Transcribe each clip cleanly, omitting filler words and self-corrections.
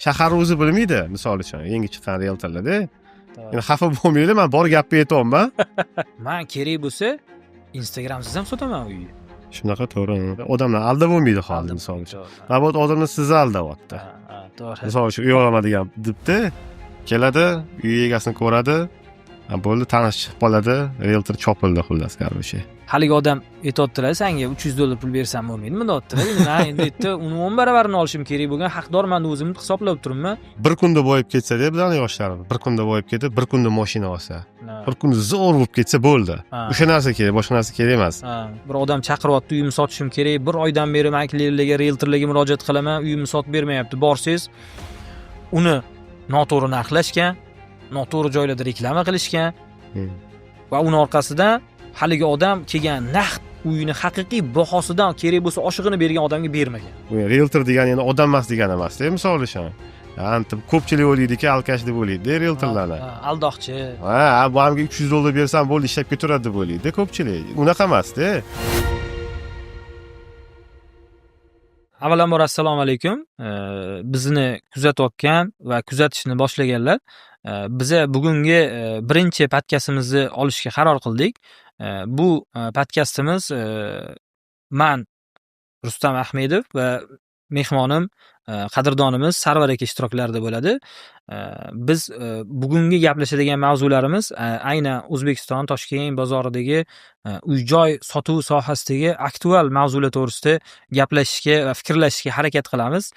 Shahar o'zi bilmaydi, misol uchun, yangi chiqqan rieltorlarda. Endi xafa bo'lmanglar, man bor gapni aytyapman. Man kerak bo'lsa, Instagramsiz ham sotaman uyni. Shunaqa, to'g'ri. Odamlar aldab bo'lmaydi hozir, misol uchun. Nabot odamlar sizni aldayapti. Ha, to'g'ri. Misol uchun, uy olaman degan debdi, keladi, uy egasini ko'radi, ha, bo'ldi, tanish chiqib qoladi, rieltor chopildi, xullas, короче. Haligi odam aytyaptilar, sanga $300 pul bersam bo'lmaydimi, deyaptilar. Endi man endi yerda uni 10 baravarini olishim kerak bo'lgan haqdorman deb o'zimni hisoblab turibman. Bir kunda boyib ketsa-da, bizani yoshlarimiz bir kunda boyib ketib, bir kunda mashina olsa, bir kunda zo'r bo'lib ketsa bo'ldi. O'sha narsa kerak, boshqa narsa kerak emas. Ha, bir odam chaqiryapti, uyimni sotishim kerak. Bir oydan beri maklerlarga, rieltorlarga murojaat qilaman, uyimni sotib bermayapti. Borsangiz, uni noto'g'ri narxlashgan, noto'g'ri joylarda reklama qilishgan va uni orqasidan haligi odam kelgan naqd uyini haqiqiy bahosidan kerak bo'lsa oshig'ini bergan odamga bermagan. Bu rieltor degani endi odam emas degani emas-da, misol uchun. Antib ko'pchilik o'ylaydiki, алкаш deb o'ylaydi rieltorlarni. Ha, aldoqchi. Ha, bu hamga $300 bersam bo'ldi, ishlab ketaveradi deb o'ylaydi ko'pchilik. Unaqa emas-da. Avvalambor assalomu alaykum. Bizni kuzatayotgan va kuzatishni boshlaganlar, biza bugungi birinchi podkastimizni olishga qaror qildik. Bu podkastimiz man Rustam Ahmedov va mehmonim, qadrdonimiz Sarvar aka ishtiroklarida bo'ladi. Biz bugungi gaplashadigan mavzularimiz aynan O'zbekiston Toshkent bozoridagi uy-joy sotuv sohasidagi aktual mavzular to'g'risida gaplashishga va fikrlashishga harakat qilamiz.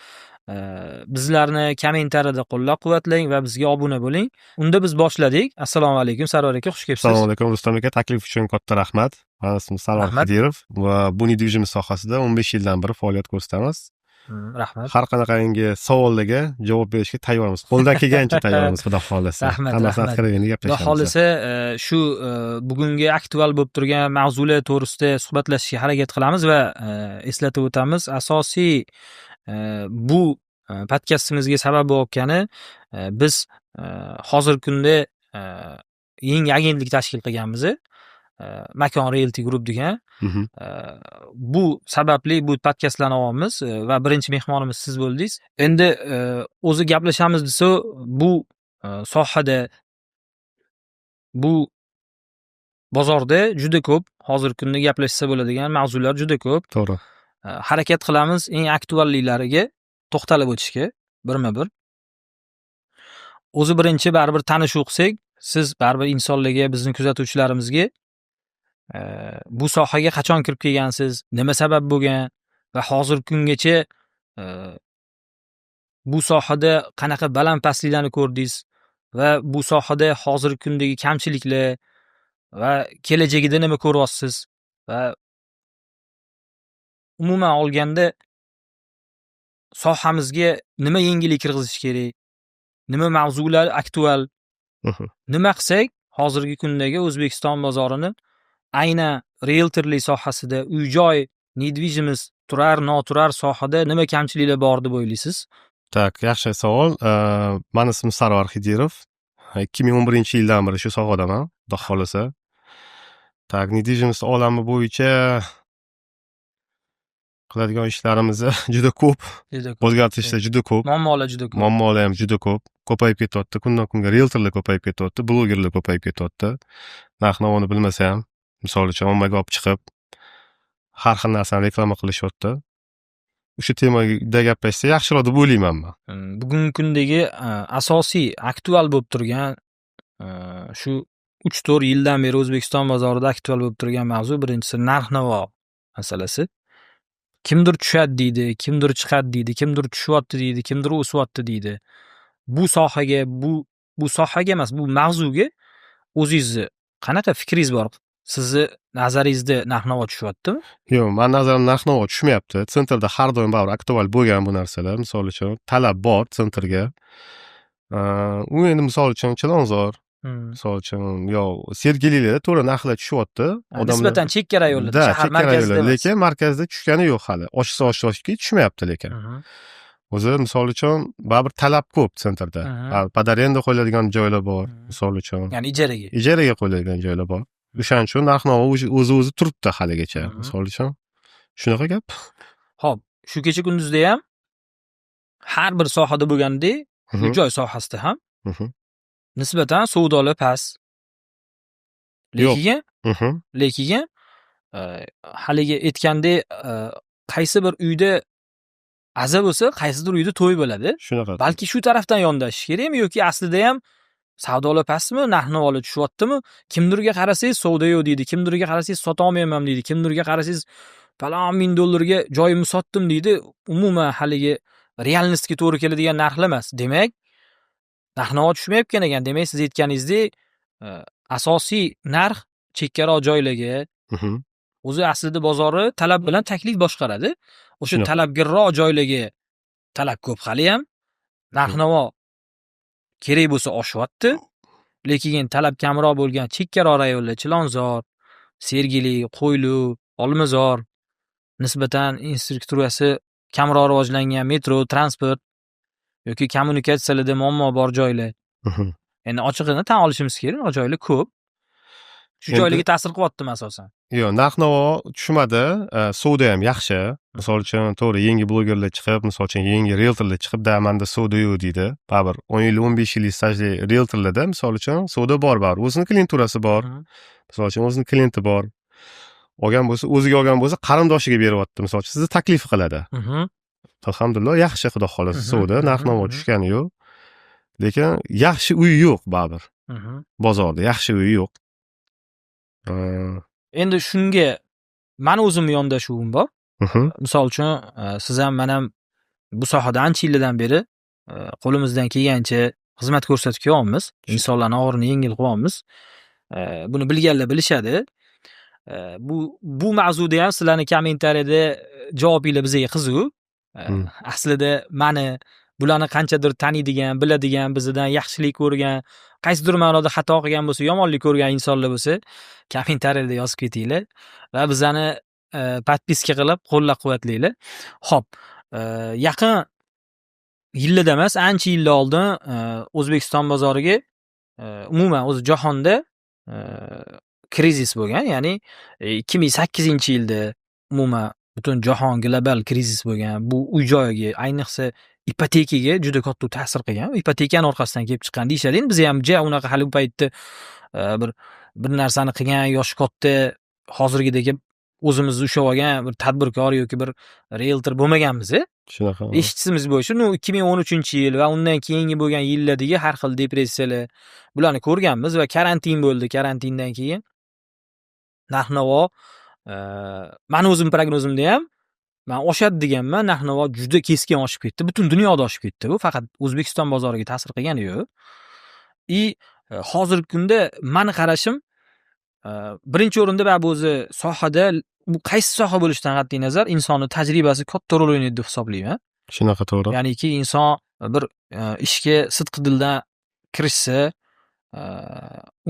Bizlarni kommentariyada qo'llab-quvvatlang va bizga obuna bo'ling. Unda biz boshladik. Assalomu alaykum Sarvar aka, xush kelibsiz. Assalomu alaykum Rustam aka, taklif uchun katta rahmat. Mani ismim Sarvar Rahmat. Xidirov va bu недвижимость sohasida 15 yildan beri faoliyat ko'rsatamiz. Rahmat. Har qanaqangi savollarga javob berishga tayyormiz. Qo'ldan kelgancha tayyormiz, Xudo xohlasa. Rahmat, Hammasini rahmat. откровенно Xudo gaplashamiz. xohlasa, shu bugungi aktual bo'lib turgan mavzular to'g'risida suhbatlashishga harakat qilamiz va eslatib o'tamiz, asosiy bu podkastimizga sabab bo'layotgani, biz hozirgi kunda yangi agentlik tashkil qilganmiz. Makon Realty Group degan. Bu sababli bu podkastlarni olyapmiz va birinchi mehmonimiz siz bo'ldingiz. Endi o'zi gaplashamiz desa, bu sohada, bu bozorda juda ko'p hozirgi kunda gaplashsa bo'ladigan mavzular juda ko'p. To'g'ri. Harakat qilamiz eng aktualliklariga to'xtalib o'tishga birma-bir. O'zi birinchi baribir tanishuv qilsak, siz baribir insonlarga, bizni kuzatuvchilarimizga bu sohaga qachon kirib kelgansiz, nima sabab bo'lgan va hozirgi kungacha bu sohada qanaqa baland-pastliklarni ko'rdingiz va bu sohada hozirgi kundagi kamchiliklar va kelajagida nima ko'ryapsiz va umuman olganda sohamizga nima yangilik kirg'izish kerak, nima mavzular aktual, nima qilsak hozirgi kundagi O'zbekiston bozorini aynan rieltorlik sohasida, uy-joy, недвижимость, turar, noturar sohada nima kamchiliklar bor deb o'ylaysiz? Так, yaxshi savol. Mani ismim Sarvar Xidirov. 2011-yildan beri shu sohadaman, Xudo xohlasa. Так, недвижимость olami bo'yicha qiladigan ishlarimiz juda ko'p. Juda ko'p. O'zgartirishlar juda ko'p. Muammolar juda ko'p. Muammolar ham juda ko'p. Ko'payib ketyapti. Kundan kunga rieltorlar ko'payib ketyapti, blogerlar ko'payib ketyapti. Narx-navoni bilmasa ham, misol uchun, ommaga olib chiqib, har xil narsani reklama qilishyapti. O'sha temada gaplashsa yaxshiroq deb o'ylayman man. Bugungi kundagi asosiy aktual bo'lib turgan, shu 3-4 yildan beri O'zbekiston bozorida aktual bo'lib turgan mavzu birinchisi narx-navo masalasi. Kimdir tushadi deydi, kimdir chiqadi deydi, kimdir tushyapti deydi, kimdir o'syapti deydi. Bu sohaga, bu sohaga emas, bu mavzuga o'zingizni qanaqa fikringiz bor? Sizni nazaringizda narx-navo tushyaptimi? Yo'q, mani nazarimda narx-navo tushmayapti. Центр da har doim baribir aktual bo'lgan bu narsalar. Misol uchun, talab bor центр ga. U endi misol uchun Chilonzor, misol uchun, yo Sergelilarda to'g'ri narxlar tushyapti. Odamlar Nisbatan chekka rayonlarda, Да, shahar chekka markazida rayonlarda, emas. lekin markazda tushgani yo'q hali. Oshsa oshishki, tushmayapti lekin. O'zi misol uchun baribir talab ko'p центр da. Baribir под аренда qo'yiladigan joylar bor, misol uchun. Ya'ni ijaraga. Ijaraga qo'yiladigan joylar bor. O'shaning uchun narx-navo o'zi o'zi turibdi haligacha, misol uchun. Shunaqa gap. Xo'p, shu kecha kunduzda ham Har bir sohada bo'lganidek, uy-joy sohasida ham nisbatan savdolar past. Yo'q. Lekin lekin haligi aytgandek, qaysi bir uyda aza bo'lsa, qaysidir uyda to'y bo'ladi. Shunaqa. Balki shu tarafdan yondashish kerakmi yoki aslida ham savdolar pastmi, narx-navolar tushyaptimi? Kimdirga qarasangiz, savdo yo'q deydi, kimdirga qarasangiz, sotolmayman deydi, kimdirga qarasangiz, falon ming dollarga joyimni sotdim deydi. Umuman haligi реальность ga to'g'ri keladigan narxlar emas. Demak, narx-navo tushmayotgan ekan. Demak, siz aytganingizdek, asosiy narx chekkaroq joylarga, o'zi aslida bozorni talab bilan taklif boshqaradi. O'sha talabgirroq joylarga talab ko'p haliyam. Narx-navo kerak bo'lsa oshyapti. Lekin talab kamroq bo'lgan chekkaroq rayonlar: Chilonzor, Sergeli, Qo'yliq, Olmazor, nisbatan infrastrukturasi kamroq rivojlangan, metro, transport yoki kommunikatsiyalarda muammo bor joylar. Endi ochig'ini tan olishimiz kerak, unaqa joylar ko'p. Shu joylarga ta'sir qilyaptimi asosan? Yo'q, narx-navo tushmadi, savdo ham yaxshi. Misol uchun, to'g'ri, yangi blogerlar chiqib, misol uchun, yangi rieltorlar chiqib, "Da, manda savdo yo'q", deydi. Baribir 10 yil, 15 yillik stajli rieltorlarda, misol uchun, savdo bor baribir. O'zini klienturasi bor. Misol uchun, o'zini klienti bor. Olgan bo'lsa, o'ziga olgan bo'lsa, qarindoshiga beryapti. Misol uchun, sizni taklif qiladi. Alhamdulillah, yaxshi, xudo xohlasa, savdo, narx-navo tushgani yo'q. Lekin yaxshi uy yo'q baribir. Bozorda yaxshi uy yo'q. Endi shunga mani o'zimni yondashuvim bor. Misol uchun, siz ham, man ham bu sohada ancha yillardan beri qo'limizdan kelgancha xizmat ko'rsatib kelyapmiz. Insonlarni og'irini yengil qilyapmiz. Buni bilganlar bilishadi. Bu mavzuda ham sizlarni kommentariyada javobinglar bizga qiziq. Aslida mani bularni qanchadir taniydigan, biladigan, bizdan yaxshilik ko'rgan, qaysidir ma'noda xato qilgan bo'lsa, yomonlik ko'rgan insonlar bo'lsa, kommentariyada yozib ketinglar va bizani подписка qilib qo'llab-quvvatlanglar. Xo'p, yaqin yillarda emas, ancha yillar oldin O'zbekiston bozoriga, umuman o'zi jahonda krizis bo'lgan, ya'ni 2008-yilda umuman butun jahon global krizis bo'lgan. Bu uy-joyga, ayniqsa ipotekaga juda katta ta'sir qilgan. Ipotekani orqasidan kelib chiqqan deyishadi. Endi biz ham ja unaqa hali u paytda bir narsani qilgan, yoshi katta, hozirgidek o'zimizni ushlab olgan bir tadbirkor yoki bir rieltor bo'lmaganmiz. Shunaqa. Eshitishimiz bo'yicha, ну, 2013-yil va undan keyingi bo'lgan yillardagi har xil depressiyalar, bularni ko'rganmiz va karantin bo'ldi. Karantindan keyin narx-navo, mani o'zim prognozimda ham man oshadi deganman, narx-navo juda keskin oshib ketdi. Butun dunyoda oshib ketdi bu. Faqat O'zbekiston bozoriga ta'sir qilgani yo'q. И hozirgi kunda mani qarashim, birinchi o'rinda baribir o'zi sohada, bu qaysi soha bo'lishidan qat'iy nazar, insonni tajribasi katta rol o'ynaydi deb hisoblayman. Shunaqa, to'g'ri. Ya'niki inson bir ishga sidqi dildan kirishsa,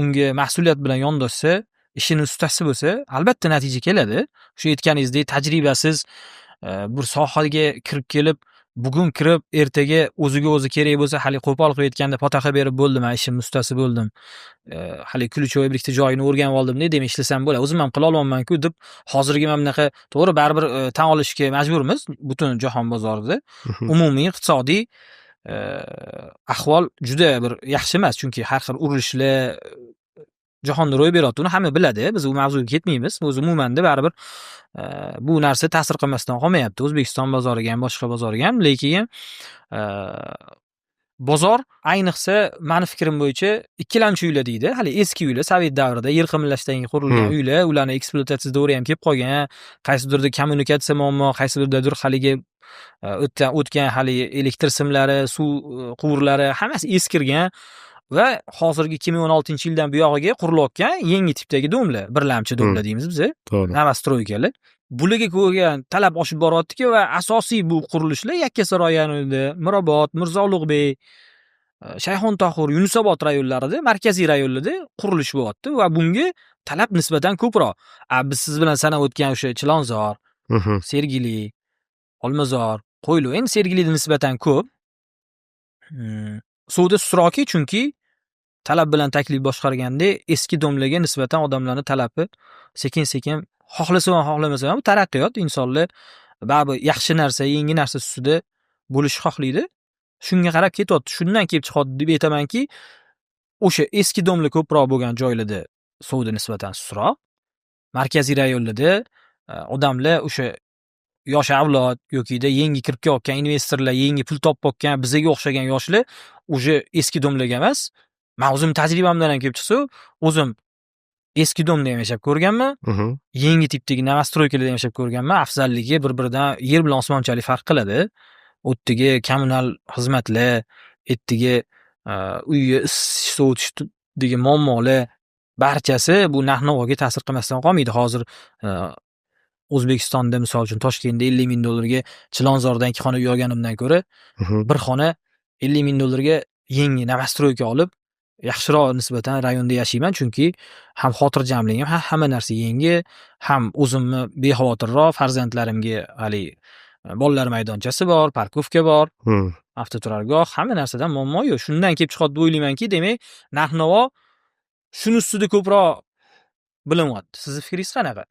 unga mas'uliyat bilan yondoshsa, ishini ustasi bo'lsa, albatta natija keladi. Shu aytganingizdek, tajribasiz bir sohaga kirib kelib, bugun kirib, ertaga o'ziga o'zi kerak bo'lsa, hali qo'pol qilib aytganda, fotiha berib bo'ldi, man ishimni ustasi bo'ldim. Hali ключевой bir ikkita joyini o'rganib oldim, demak ishlasam bo'ladi. O'zim ham qila olmayman-ku deb hozirgi mana bunaqa, to'g'ri, baribir tan olishga majburmiz. Butun jahon bozorida umumiy iqtisodiy ahvol juda bir yaxshi emas, chunki har xil urushlar jahonda ro'y beryapti. Uni hamma biladi. Biz u mavzuga ketmaymiz. O'zi umumanda baribir bu narsa ta'sir qilmasdan qolmayapti. O'zbekiston bozoriga ham, boshqa bozorga ham, lekin bozor, ayniqsa mani fikrim bo'yicha, ikkilamchi uylar deydi. Hali eski uylar, sovet davrida yer qimirlashdan keyin qurilgan uylar, ularni ekspluatatsiya davri ham kelib qolgan. Qaysidirda kommunikatsiya muammo, qaysidirdadir haligi o'tgan haligi elektr simlari, suv quvurlari hammasi eskirgan va hozirgi 2016-yildan buyog'iga qurilayotgan yangi tipdagi дом lar, birlamchi дом lar deymiz biz. To'g'ri. Новостройка lar. Bularga ko'rgan talab oshib boryaptiki va asosiy bu qurilishlar Yakkasaroy rayonida, Mirobod, Mirzo Ulug'bek, Shayxontohur, Yunusobod rayonlarida, markaziy rayonlarda qurilish bo'lyapti va bunga talab nisbatan ko'proq. A biz siz bilan sanab o'tgan o'sha Chilonzor, Sergeli, Olmazor, Qo'yliq, endi Sergelida nisbatan ko'p. Suvda sustroqki, chunki talab bilan taklif boshqarganda eski дом larga nisbatan odamlarning talabi sekin-sekin, xohlasa ham, xohlamasa ham, taraqqiyot, insonlar baribir yaxshi narsa, yangi narsa ustida. bo'lishni xohlaydi. Shunga qarab ketyapti. Shundan kelib chiqyapti deb aytamanki, o'sha eski дом lar ko'proq bo'lgan joylarda savdo nisbatan sustroq. Markaziy rayonlarda odamlar, o'sha yosh avlod yokida yangi kirib kelayotgan investorlar, yangi pul topayotgan bizaga o'xshagan yoshlar уже eski дом larga emas. Man o'zim tajribamdan ham kelib chiqsa, o'zim eski дом da ham yashab ko'rganman, yangi tipdagi новостройка larda ham yashab ko'rganman. Afzalligi bir-biridan yer bilan osmonchalik farq qiladi. U yerdagi kommunal xizmatlar, yerdagi uyni isitish, sovutishdagi muammolar, barchasi bu narx-navoga ta'sir qilmasdan qolmaydi. Hozir O'zbekistonda, misol uchun, Toshkentda 50 ming dollarga Chilonzordan ikki xona uy olganimdan ko'ra, bir xona 50 ming dollarga yangi новостройка olib, yaxshiroq nisbatan rayonda yashayman. Chunki ham xotirjamligim, ham hamma narsa yangi, ham o'zimni bexavotirroq, farzandlarimga haligi bolalar maydonchasi bor, парковка bor, avtoturargoh, hamma narsadan muammo yo'q. Shundan kelib chiqadi deb o'ylaymanki, demak, narx-navo shuni ustida ko'proq bilinyapti. Sizni fikringiz qanaqa?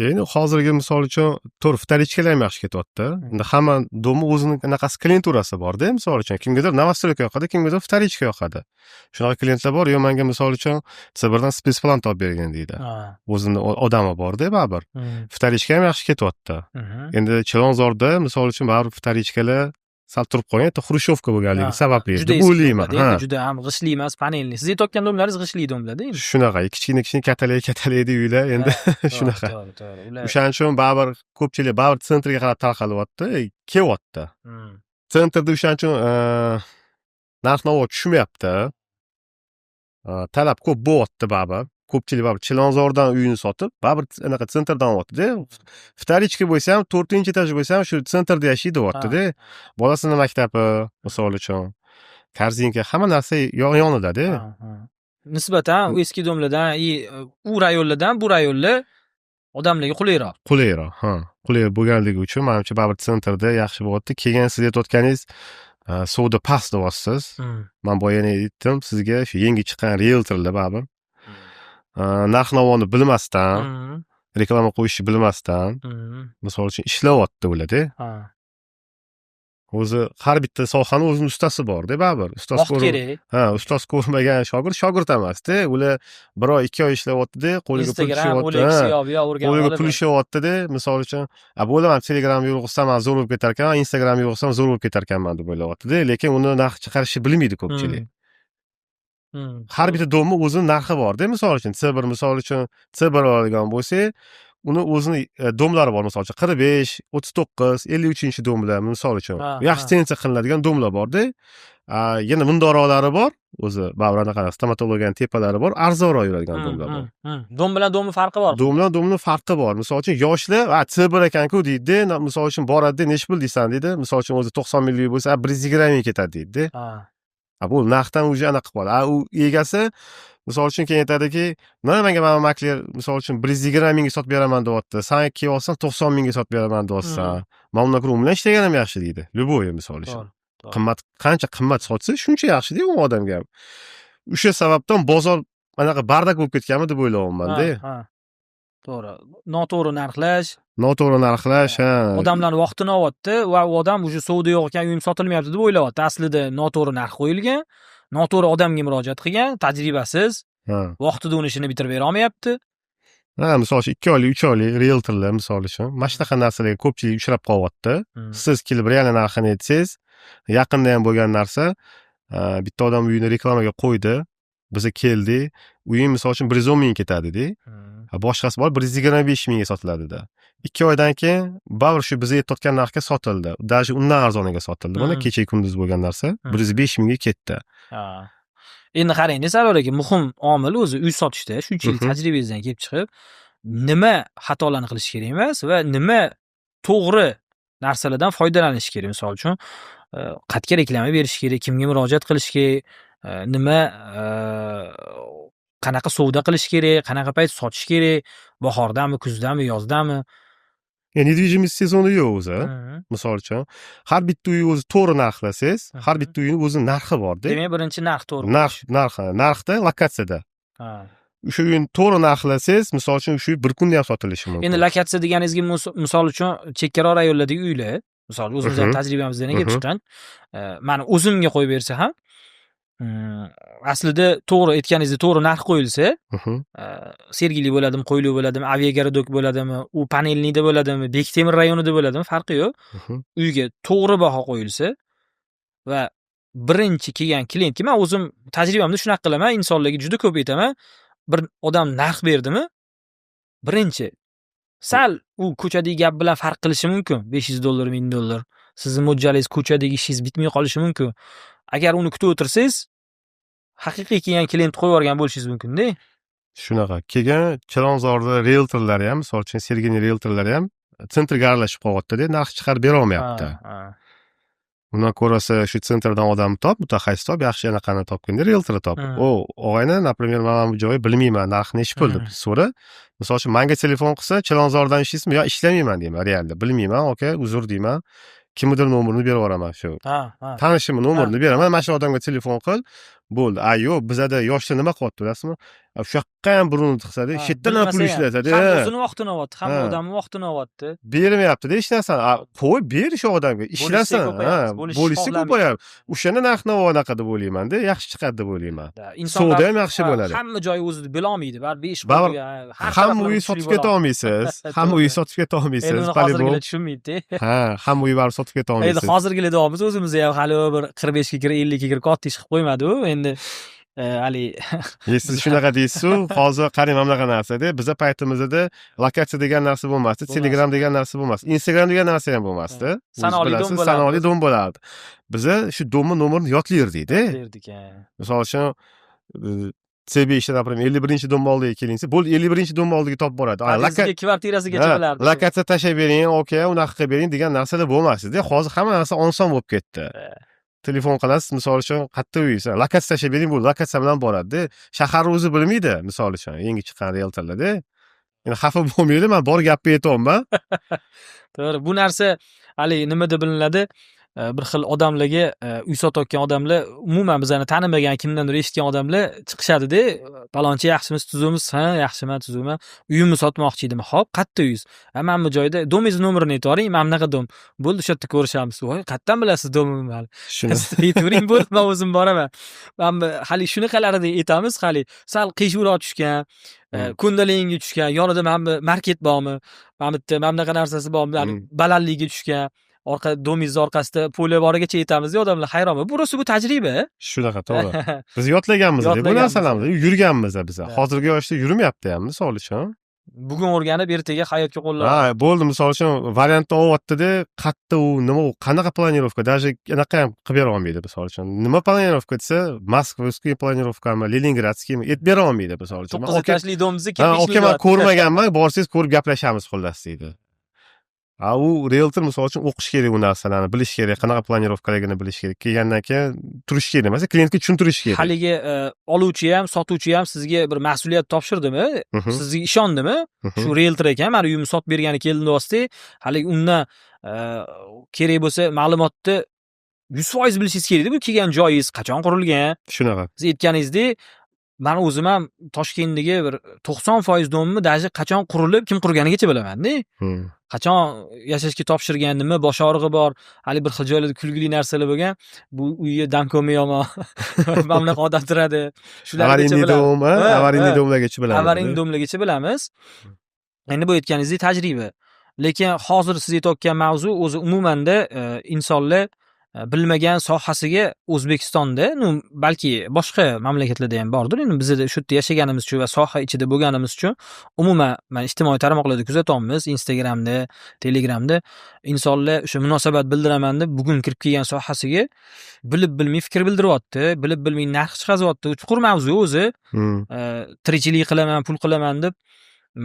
Endi hozirgi, misol uchun, to'g'ri, вторичка lar ham yaxshi ketyapti. Endi hamma дом ni o'zini anaqasi, klienturasi borda. Misol uchun, kimgadir новостройка yoqadi, kimgadir вторичка yoqadi. Shunaqa klientlar bor, "Yo'q, manga, misol uchun, C1dan спецплан topib bergin", deydi. O'zini odami borda baribir. Вторичка ham yaxshi ketyapti. Endi Chilonzorda, misol uchun, baribir вторичка lar sal turib qolgan, это хрущёвка bo'lganligi sababli Juda deb eski o'ylayman. дом larda, juda ham g'ishtli emas, панельный. Siz aytayotgan дом laringiz g'ishtli дом larda endi. Shunaqa kichkina kichkina, katalak katalakli uylar endi shunaqa. To'g'ri, to'g'ri. Ular O'shaning uchun baribir ko'pchilik baribir центр ga qarab tarqalyapti, kelyapti. Центр da o'shaning uchun narx navo tushmayapti. Talab ko'p bo'lyapti baribir. Ko'pchilik baribir Chilonzordan uyini sotib, baribir anaqa центр dan olyaptida. Вторичка bo'lsa ham, to'rtinchi этаж bo'lsa ham, shu центр da yashaydi deyaptida. Bolasini maktabi, misol uchun, korzinka, hamma narsa yonidada. Ha, ha. Nisbatan u eski дом lardan и u rayonlardan bu rayonlar odamlarga qulayroq. Qulayroq, ha. Qulay bo'lganligi uchun, manimcha, baribir центр da yaxshi bo'lyapti. Keyin siz aytayotganingiz, savdo past deyapsiz. Man boya yana aytdim sizga, shu yangi chiqqan rieltorlar baribir narx navoni bilmasdan, reklama qo'yishni bilmasdan, misol uchun, ishlayapti ularda. O'zi har bitta sohani o'zini ustasi borda baribir. Ustoz Vaqt kerak. Ha, ustoz ko'rmagan shogird shogird emasda. Ular bir oy, 2 oy ishlayaptida, qo'liga pul Instagram, tushyapti. OLX, Ha. yo bu yoq o'rganib Qo'liga olib. pul tushyaptida, misol uchun, a bo'ldi, man Telegram yurg'izsam, man zo'r bo'lib ketar ekanman, Instagram yurg'izsam, zo'r bo'lib ketar ekanman deb o'ylayaptida, lekin uni narx chiqarishni bilmaydi ko'pchilik. Har bitta дом ni o'zini narxi borda, misol uchun, C1, misol uchun, C1 oladigan bo'lsak, uni o'zini дом lari bor, misol uchun, 45, 39, 53-dom lar, misol uchun. Yaxshi цениться qilinadigan дом lar borda. Yana bundoroqlari bor, o'zi baribir anaqa stomatologiyani tepalari bor, arzonroq yuradigan дом lar bor. Дом bilan дом ni farqi bor. Дом bilan дом ni farqi bor. Misol uchun, yoshlar, "A, C1 ekan-ku", deydida, misol uchun, boradida, "Nechi pul deysan?" deydi. Misol uchun, o'zi 90 minglik bo'lsa, "120 ming ketadi", deydida. A bu narxdan уже anaqa qilib qoladi. A u egasi, misol uchun, keyin aytadiki, "Nima, menga mana makler, misol uchun, 120 mingga sotib beraman deyapti. San kelib olsam, 90 mingga sotib beraman deyapsan. Man undan ko'ra u bilan ishlaganim yaxshi", deydi. Любой, misol uchun. To'g'ri. Qimmat, qancha qimmat sotsa, shuncha yaxshida u odamga ham. O'sha sababdan bozor anaqa бардак bo'lib ketganmi deb o'ylayapman-da. Ha, ha. To'g'ri. Noto'g'ri narxlash, Noto'g'ri narxlash, ha. Odamlarni vaqtini olyapti va u odam уже savdo yo'q ekan, uyim sotilmayapti deb o'ylayapti. Aslida noto'g'ri narx qo'yilgan, noto'g'ri odamga murojaat qilgan, tajribasiz, vaqtida uni ishini bitirib bera olmayapti. Ha, misol uchun, 2 oylik, 3 oylik rieltorlar, misol uchun, mana shunaqa narsalarga ko'pchilik uchrab qolyapti. Siz kelib real narxini aytsangiz, yaqinda ham bo'lgan narsa, bitta odam uyini reklamaga qo'ydi. Biza keldik, uying, misol uchun, 110 ming ketadi-da. Boshqasi bor, 125 mingga sotiladida. 2 oydan keyin baribir shu biz aytayotgan narxga sotildi. Даже undan arzoniga sotildi. Mana kecha kunduz bo'lgan narsa, 105 mingga ketdi. Ha. Endi qarang, Sarvar aka, muhim omil o'zi uy sotishda shuncha yil tajribangizdan kelib chiqib, nima xatolarni qilish kerak emas va nima to'g'ri narsalardan foydalanish kerak? Misol uchun, qayerga reklama berish kerak, kimga murojaat qilish kerak, nima, qanaqa savdo qilish kerak, qanaqa payt sotish kerak, bahordami, kuzdami, yozdami? Недвижимость sezoni yo'q o'zi. Misol uchun, har bitta uy o'zi to'g'ri narxlasangiz, har bitta uyni o'zini narxi borda. Demak, birinchi narx to'g'ri. Narx, narx, narxda, lokatsiyada. O'sha uyni to'g'ri narxlasangiz, misol uchun, o'sha uy bir kunda ham sotilishi mumkin. Endi lokatsiya deganingizga misol uchun, chekkaroq rayonlardagi uylar, Misol, o'zimizni tajribamizdan kelib chiqqan. Mani o'zimga qo'yib bersa ham, aslida to'g'ri aytganingizdek, to'g'ri narx qo'yilsa, Sergeli bo'ladimi, Qo'yliq bo'ladimi, Aviagorodok bo'ladimi, u Panelniyda bo'ladimi, Bektemir rayonida bo'ladimi, farqi yo'q. Uyga to'g'ri baho qo'yilsa va birinchi kelgan klientga, man o'zim tajribamda shunaqa qilaman, insonlarga juda ko'p aytaman, bir odam narx berdimi, birinchi sal u ko'chadagi gap bilan farq qilishi mumkin. $500, $1000. Sizni mo'ljalingiz, ko'chadagi ishingiz bitmay qolishi mumkin. Agar uni kutib o'tirsangiz, haqiqiy kelgan klient qo'yib yuborgan bo'lishingiz mumkin-da. Shunaqa. Keyin Chilonzorda rieltorlari ham, misol uchun, Sergeli rieltorlari ham центр ga aralashib qolyapti-da, narx chiqarib berolmayapti. Undan ko'rasa shu центр dan odam top, mutaxassis top, yaxshi anaqani topganda rieltorni top. O, og'ayni, например, man bu joyi bilmayman, narxi nechi pul deb so'ra. Misol uchun, manga telefon qilsa, Chilonzordan ishlaysizmi? Yo, ishlamayman deyman, реально. Bilmayman, aka, uzr deyman. Kimnidir nomerini berib yuboraman shu. Ha, ha. Tanishimni nomerini beraman, mana shu odamga telefon qil. Bo'ldi. A yo'q, bizada yoshlar nima qilyapti bilasizmi? Shu yoqqa ham burnini tiqsada, shu yerdan ham pul Bilmasa ham. ishlasada. Ham o'zini vaqtini olyapti, ham odamni vaqtini olyapti. Bermayapti-da hech narsani. Qo'y, ber shu odamga, ishlasin. Ko'payapti, bo'lishish Bo'lishsa xohlamaydi. ko'payadi. O'shanda narx navo anaqa deb o'ylayman-da, yaxshi chiqadi deb o'ylayman. Da, insonlar Savdo ham yaxshi bo'ladi. Hamma joyi o'zini bilolmaydi. Baribir ish Baribir qo'ygan, har hamma taraflama uy kuchli sotib bo'ladi. keta olmaysiz. Hamma uy sotib keta olmaysiz. Endi uni По-любому. hozirgilar tushunmaydi. Ha, hamma uy baribir sotib keta Endi olmaysiz. hozirgilar deyapmiz, o'zimiz ham hali bir 45 ga kirib, 50 ga kirib katta ish qilib qo'ymadi u. Endi haligi Siz shunaqa deysiz-u, hozir qarang, mana bunaqa narsada, biza paytimizda lokatsiya degan narsa bo'lmasdi, Bo'lmasdi. Telegram degan narsa bo'lmasdi, Instagram degan narsa ham bo'lmasdi. O'zingiz Sanoqli bilasiz, дом bo'lardi. Sanoqli дом bo'lardi. Biza shu дом ni nomerini yodlayardikda. Derdik, ha. Misol uchun, C5 например, 51-дом oldiga keling desa, bo'ldi, 51-дом oldiga topib boradi. Podyezdga, kvartirasigacha bilardi. Lokatsiya tashlab bering, aka, unaqa qilib bering degan narsalar bo'lmasdi. Hozir hamma narsa oson bo'lib ketdi. Telefon qilasiz, misol uchun, qayerda uysan? Lokatsiya tashlab bering, bo'ldi, lokatsiya bilan boradi. Shaharni o'zi bilmaydi, misol uchun, yangi chiqqan rieltorlarda. Endi xafa bo'lmaydi, man bor gapni aytyapman. To'g'ri, bu narsa haligi nimada bilinadi? Bir xil odamlarga, uy sotayotgan odamlar, umuman bizani tanimagan, kimdandir eshitgan odamlar chiqishadi-da, palonchi yaxshimisiz, tuzukmisiz? Ha, yaxshiman, tuzukman. Uyimni sotmoqchi edim. Xo'p, qayerda uyingiz? Ha, mana bu joyda. Дом ingizni nomerini aytvoring, mana bunaqa дом. Bo'ldi, o'sha yerda ko'rishamiz. Voy, qayerdan bilasiz дом imni hali? Shuni. Aytavering, bo'ldi, men o'zim boraman. Mana bu hali shunaqalarni aytamiz, hali sal qiyshuvroq tushgan, ko'ndalangga tushgan, yonida mana bu market bormi? Mana bu yerda mana bunaqa narsasi bormi? Balandligiga tushgan. Orqa дом ingizni orqasida поле borigacha aytamiz, odamlar hayron bo'lib. Bu rosa bu tajriba. Shunaqa, to'g'ri. Biz yodlaganmiz bu Yodlaganmiz. narsalarni, yurganmiz biz. Hozirgi yoshda yurmayapti ham, misol uchun. Bugun o'rganib, ertaga hayotga qo'llab. Ha, bo'ldi, misol uchun, variantni olyapti-da, qayerda u, nima u, qanaqa планировка, даже anaqa ham qilib bera olmaydi, misol uchun. Nima планировка desa, московский планировка mi, ленинградский mi, aytib bera olmaydi, misol uchun. 9 этаж li дом imizni Ha, кирпичный aka, man ko'rmaganman, borsangiz ko'rib gaplashamiz xullas deydi. A u rieltor, misol uchun, o'qish kerak u narsalarni, bilish kerak, qanaqa планировка ligini bilish kerak. Kelgandan keyin turish kerak emas, klientga tushuntirish kerak. Haligi oluvchi ham, sotuvchi ham sizga bir mas'uliyat topshirdimi? Sizga ishondimi? Shu rieltor ekan, mani uyimni sotib bergani keldi deyapsiz, haligi undan kerak bo'lsa ma'lumotni 100% bilishingiz kerakda, bu kelgan joyingiz qachon qurilgan? Shunaqa. Siz aytganingizdek, man o'zim ham Toshkentdagi bir 90% дом ni даже qachon qurilib, kim qurganigacha bilaman-da. Qachon yashashga topshirgan, nima bosh og'rig'i bor, hali bir xil joylarda kulgili narsalar bo'lgan. Bu uyga домком i yomon. Mana bunaqa odam turadi. Shulargacha Аварийный bilamiz. дом, аварийный дом largacha bilamiz. Аварийный дом largacha bilamiz. Endi bu aytganingizdek tajriba. Lekin hozir siz aytayotgan mavzu o'zi umumanda insonlar bilmagan sohasiga O'zbekistonda, ну, balki boshqa mamlakatlarda ham bordir. Endi bizda shu yerda yashaganimiz uchun va soha ichida bo'lganimiz uchun umuman mana ijtimoiy tarmoqlarda kuzatyapmiz, Instagramda, Telegramda insonlar o'sha munosabat bildiraman deb bugun kirib kelgan sohasiga bilib bilmay fikr bildiryapti, bilib bilmay narx chiqazyapti. U chuqur mavzu o'zi. Tirikchilik qilaman, pul qilaman deb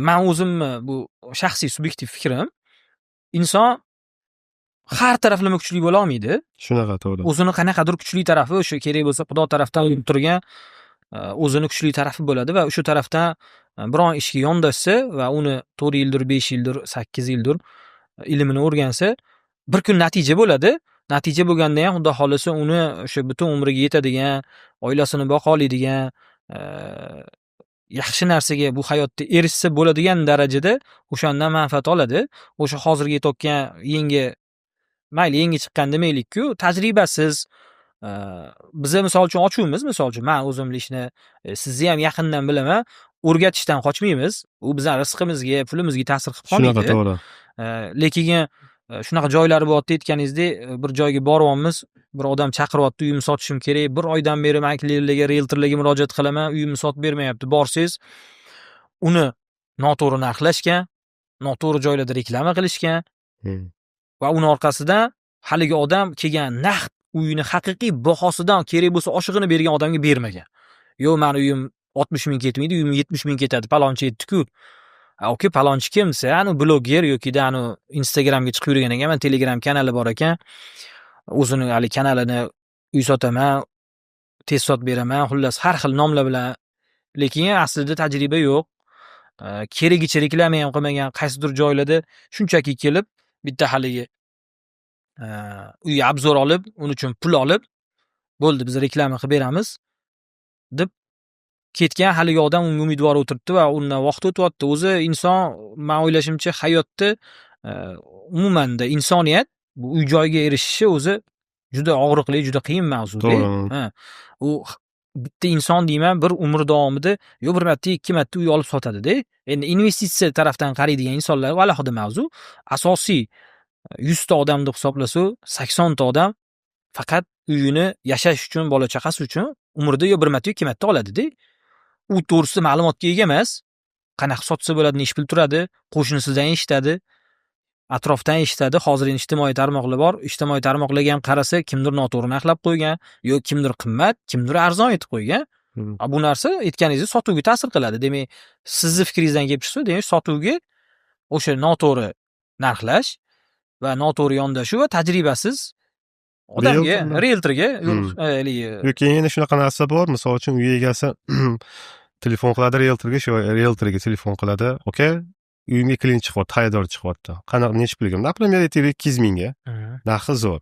man o'zimni bu shaxsiy subyektiv fikrim, inson har taraflama kuchli bo'la olmaydi. Shunaqa, to'g'ri. O'zini qanaqadir kuchli tarafi, o'sha kerak bo'lsa Xudo tarafdan turgan o'zini kuchli tarafi bo'ladi va o'sha tarafdan biron ishga yondashsa va uni 4 yildir, 5 yildir, 8 yildir ilmini o'rgansa, bir kun natija bo'ladi. Natija bo'lganda ham Xudo xohlasa uni o'sha butun umriga yetadigan, oilasini boqa oladigan, yaxshi narsaga bu hayotda erishsa bo'ladigan darajada o'shandan manfaat oladi. O'sha hozirgi aytayotgan yangi Mayli, yangi chiqqan demaylik-ku, tajribasiz. Biza misol uchun ochuvmiz, misol uchun man o'zim лично sizni ham yaqindan bilaman, o'rgatishdan qochmaymiz. U bizning rizqimizga, pulimizga ta'sir qilib Shunaqa, qolmaydi. To'g'ri. Lekin shunaqa joylari bo'lyapti, aytganingizdek, bir joyga boryapmiz, bir odam chaqiryapti, uyimni sotishim kerak, bir oydan beri maklerlarga, rieltorlarga murojaat qilaman, uyimni sotib bermayapti. Borsangiz, uni noto'g'ri narxlashgan, noto'g'ri joylarda reklama qilishgan va uni orqasidan haligi odam kelgan naqd uyini haqiqiy bahosidan kerak bo'lsa oshig'ini bergan odamga bermagan. Yo'q, mani uyim 60 ming ketmaydi, uyim 70 ming ketadi, palonchi aytdi-ku. A, okey, palonchi kim desa, anu bloger yokida anu Instagramga chiqib yurgan ekan, man Telegram kanali bor ekan. O'zini hali kanalini uy sotaman, tez sotib beraman, xullas har xil nomlar bilan, lekin aslida tajriba yo'q. Keragicha reklama ham qilmagan, qaysidir joylarda shunchaki kelib bitta haligi uy обзор olib, uning uchun pul olib, bo'ldi, biz reklama qilib beramiz deb ketgan. Haligi odam unga umidvor o'tiribdi va undan vaqt o'tyapti. O'zi inson, man o'ylashimcha, hayotda umumanda insoniyat bu uy joyga erishishi o'zi juda og'riqli, juda qiyin mavzuda. To'g'ri. Ha. U bitta inson deyman, bir umr davomida yo bir marta, ikki marta uy olib sotadi-da. Endi investitsiya tarafdan qaraydigan insonlar u alohida mavzu. Asosiy 100 ta odam deb hisoblasa, 80 ta odam faqat uyini yashash uchun, bola chaqasi uchun umrida yo bir marta, yo ikki marta oladi-da. U to'g'risida ma'lumotga ega emas. Qanaqa sotsa bo'ladi, ish bilib turadi, qo'shnisidan eshitadi, atrofdan eshitadi. Hozir endi ijtimoiy tarmoqlar bor. Ijtimoiy tarmoqlarga ham qarasa, kimdir noto'g'ri narxlab qo'ygan, yo kimdir qimmat, kimdir arzon aytib qo'ygan. A, bu narsa aytganingizdek sotuvga ta'sir qiladi. Demak, sizni fikringizdan kelib chiqsa, demak, sotuvga o'sha noto'g'ri narxlash va noto'g'ri yondashuv va tajribasiz odamga, Rieltorlar. Rieltorga haligi. Yoki yana shunaqa narsa bor, misol uchun uy egasi telefon qiladi rieltorga, shu rieltorga telefon qiladi. Aka, uyimga klient chiqyapti, xaridor chiqyapti. Qanaqa, nechi pulga? Например, aytaylik, 200 mingga. Narxi zo'r.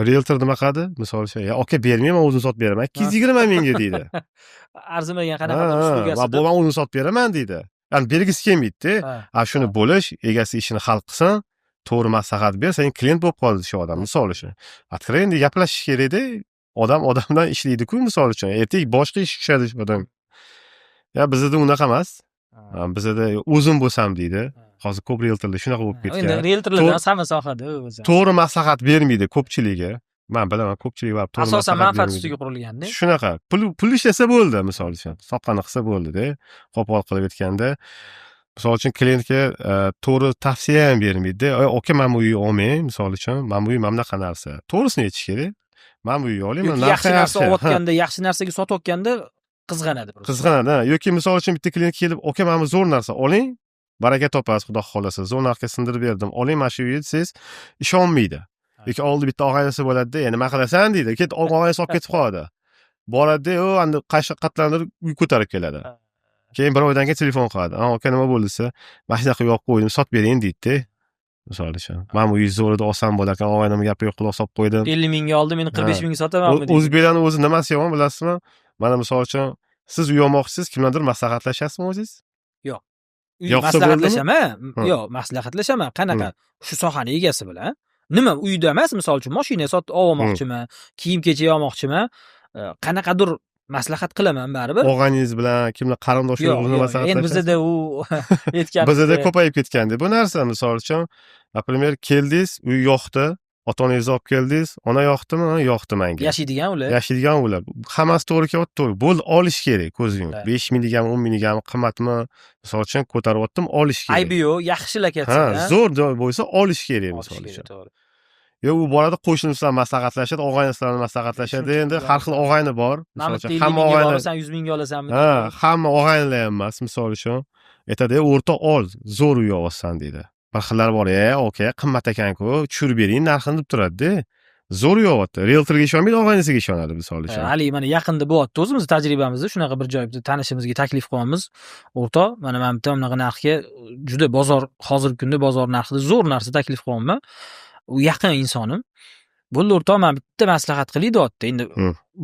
Rieltor nima qiladi? Misol uchun, ya aka, bermayman, o'zim sotib beraman. 220 mingga deydi. Arzimagan qanaqadir Ha, uslugasi va deb. bu man o'zim sotib beraman deydi. Ya'ni bergisi kelmaydida. A, shuni bo'lish, egasi ishini hal qilsin, to'g'ri maslahat ber, sen klient bo'lib qoldi shu odam, misol uchun. Откровенно gaplashish kerakda. Odam odamdan ishlaydi-ku, misol uchun. Ertaga boshqa ish tushadi shu odam. Ya bizda unaqa emas. Ha, bizada o'zim bo'lsam deydi. Hozir ko'p rieltorlar shunaqa bo'lib Endi ketgan. rieltorlardan hamma sohada o'zi. To'g'ri maslahat bermaydi ko'pchiligiga. Man bilaman, ko'pchilik baribir to'g'ri Asosan maslahat manfaat bermaydi. ustiga qurilganda. Shunaqa. Pul ishlasa bo'ldi, misol uchun. Soqqani qilsa bo'ldi-da. Qo'pol qilib aytganda. Misol uchun klientga to'g'ri tavsiya ham bermaydi. "Ey, aka, mana bu uyni olmang, misol uchun, mana bu uy mana bunaqa narsa." To'g'risini aytish kerak. Mana bu uyni oling, Yoki narxi yaxshi narsa yaxshi. Ha. olayotganda, yaxshi narsaga sotayotganda qizg'anadi. Qizg'anadi, ha. Yoki misol uchun bitta klient kelib, "Aka, mana bu zo'r narsa, oling, baraka topasiz, xudo xohlasa, zo'r narxga sindirib berdim, oling mana shu uyni" desangiz, ishonmaydi. Yoki oldi bitta og'aynisi bo'ladida, "Ya nima qilasan?" deydi. Ket, og'aynisi olib ketib qoladi. Boradi-da, u endi qaysi qatlamdir uy ko'tarib keladi. Keyin bir oydan keyin telefon qiladi. "Ha, aka, nima bo'ldi?" desa, "Mana shunaqa uy olib qo'ydim, sotib bering" deydi-da. Misol uchun. Mana bu uy zo'r edi, olsam bo'lar ekan, og'aynimni gapi yo'q, qilib solib qo'ydim. 50 mingga oldim, endi 45 mingga sotamanmi deydi. O'zbeklarning o'zi nimasi yomon bilasizmi? Mana misol uchun siz uy olmoqchisiz, kimlardir maslahatlashasizmi o'zingiz? Yo'q. Uy Yoqsa bo'ldimi? maslahatlashaman. Ha. Yo'q, maslahatlashaman. Qanaqa? Shu sohani egasi bilan. Nima uyda emas, misol uchun mashina sotib olmoqchiman, kiyim-kechak olmoqchiman. Qanaqadir maslahat qilaman baribir. Og'ayningiz bilan, kimlar qarindoshlar Yo'q, bilan yo'q. Endi maslahatlashasiz? bizada u aytgan Bizada ko'payib ketganda bu narsa, misol uchun, например, keldingiz, uy yoqdi, ota-onangizni olib keldingiz, ona yoqdimi? Ha, yoqdi menga. Yashaydigan ular. Yashaydigan ular. Hammasi to'g'ri kelyapti, to'g'ri. Bo'ldi, olish kerak, ko'z yumib. 5 mingligami, 10 mingligami qimmatmi? Misol uchun ko'taryaptim, olish kerak. Aybi yo'q, yaxshi lokatsiya. Ha, zo'r joy bo'lsa olish kerak, Olish misol kerak, uchun. to'g'ri. Yo, u boradi, qo'shnisi bilan maslahatlashadi, og'aynisi bilan maslahatlashadi. Shuncha Endi pul har xil og'ayni bor. Mana Misol uchun, bitta hamma 50 mingga og'ayni borasan, 100 mingga olasanmi? Ha, hamma og'aynilar ham emas, misol uchun. Aytadi, "O'rtoq, ol, zo'r uy olasan" deydi. Bir xillar bor, "E, aka, qimmat ekan-ku, tushirib bering narxini" deb turadi-da. Zo'r uy olyapti. Rieltorga ishonmaydi, og'aynisiga ishonadi, misol uchun. Haligi mana yaqinda bo'lyapti o'zimiz tajribamizda shunaqa bir joy bitta tanishimizga taklif qilyapmiz. O'rtoq, mana bitta bunaqa narxga juda bozor, hozirgi kunda bozor narxida zo'r narsa taklif qilyapman. U yaqin insonim. Bo'ldi o'rtoq, men bitta maslahat qilay deyapti. Endi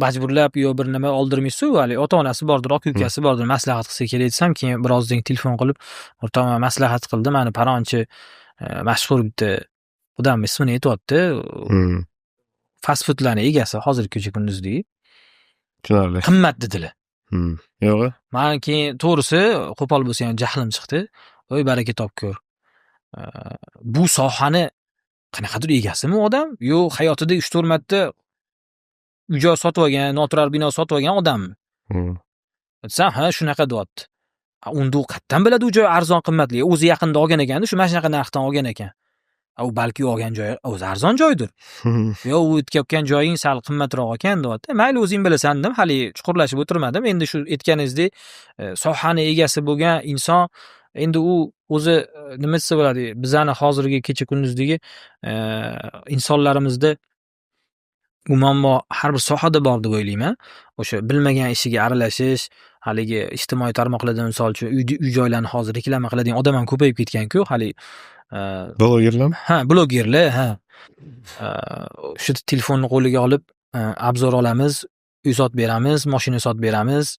majburlab yo bir nima oldirmaysiz-ku, haligi ota-onasi bordir, aka-ukasi bordir, maslahat qilsa kerak desam, keyin birozdan keyin telefon qilib, o'rtoq, men maslahat qildim, mani palonchi mashhur bitta Odam ismini aytyapti. Fast foodlarni egasi hozirgi kecha kunduzdagi. Tushunarli. Qimmat dedilar. Yo'g'i. Man keyin, to'g'risi, qo'pol bo'lsa ham, jahlim chiqdi. Voy, baraka topkur. Bu sohani qanaqadir egasimi u odam? Yo hayotida 3-4 marta uy joy sotib olgan, noturar bino sotib olgan odammi? Desam, ha, shunaqa deyapti. Unda u qayerdan biladi u joy arzon qimmatligi? O'zi yaqinda olgan ekanda, shu mana shunaqa narxdan olgan ekan. U balki olgan joyi o'zi arzon joydir. Yo u aytayotgan joying sal qimmatroq ekan, deyapti. Mayli, o'zing bilasan, dedim. Hali chuqurlashib o'tirmadim. Endi shu aytganingizdek, sohani egasi bo'lgan inson endi u o'zi, nima desa bo'ladi, bizani hozirgi kecha kunduzdagi insonlarimizda bu muammo har bir sohada bor deb o'ylayman. O'sha bilmagan ishiga aralashish, haligi ijtimoiy tarmoqlarda, misol uchun, uy joylarni hozir reklama qiladigan odam ham ko'payib ketgan-ku, hali Blogerlarmi? Ha, blogerlar, ha. Shu telefonni qo'liga olib, обзор olamiz, uy sotib beramiz, moshina sotib beramiz.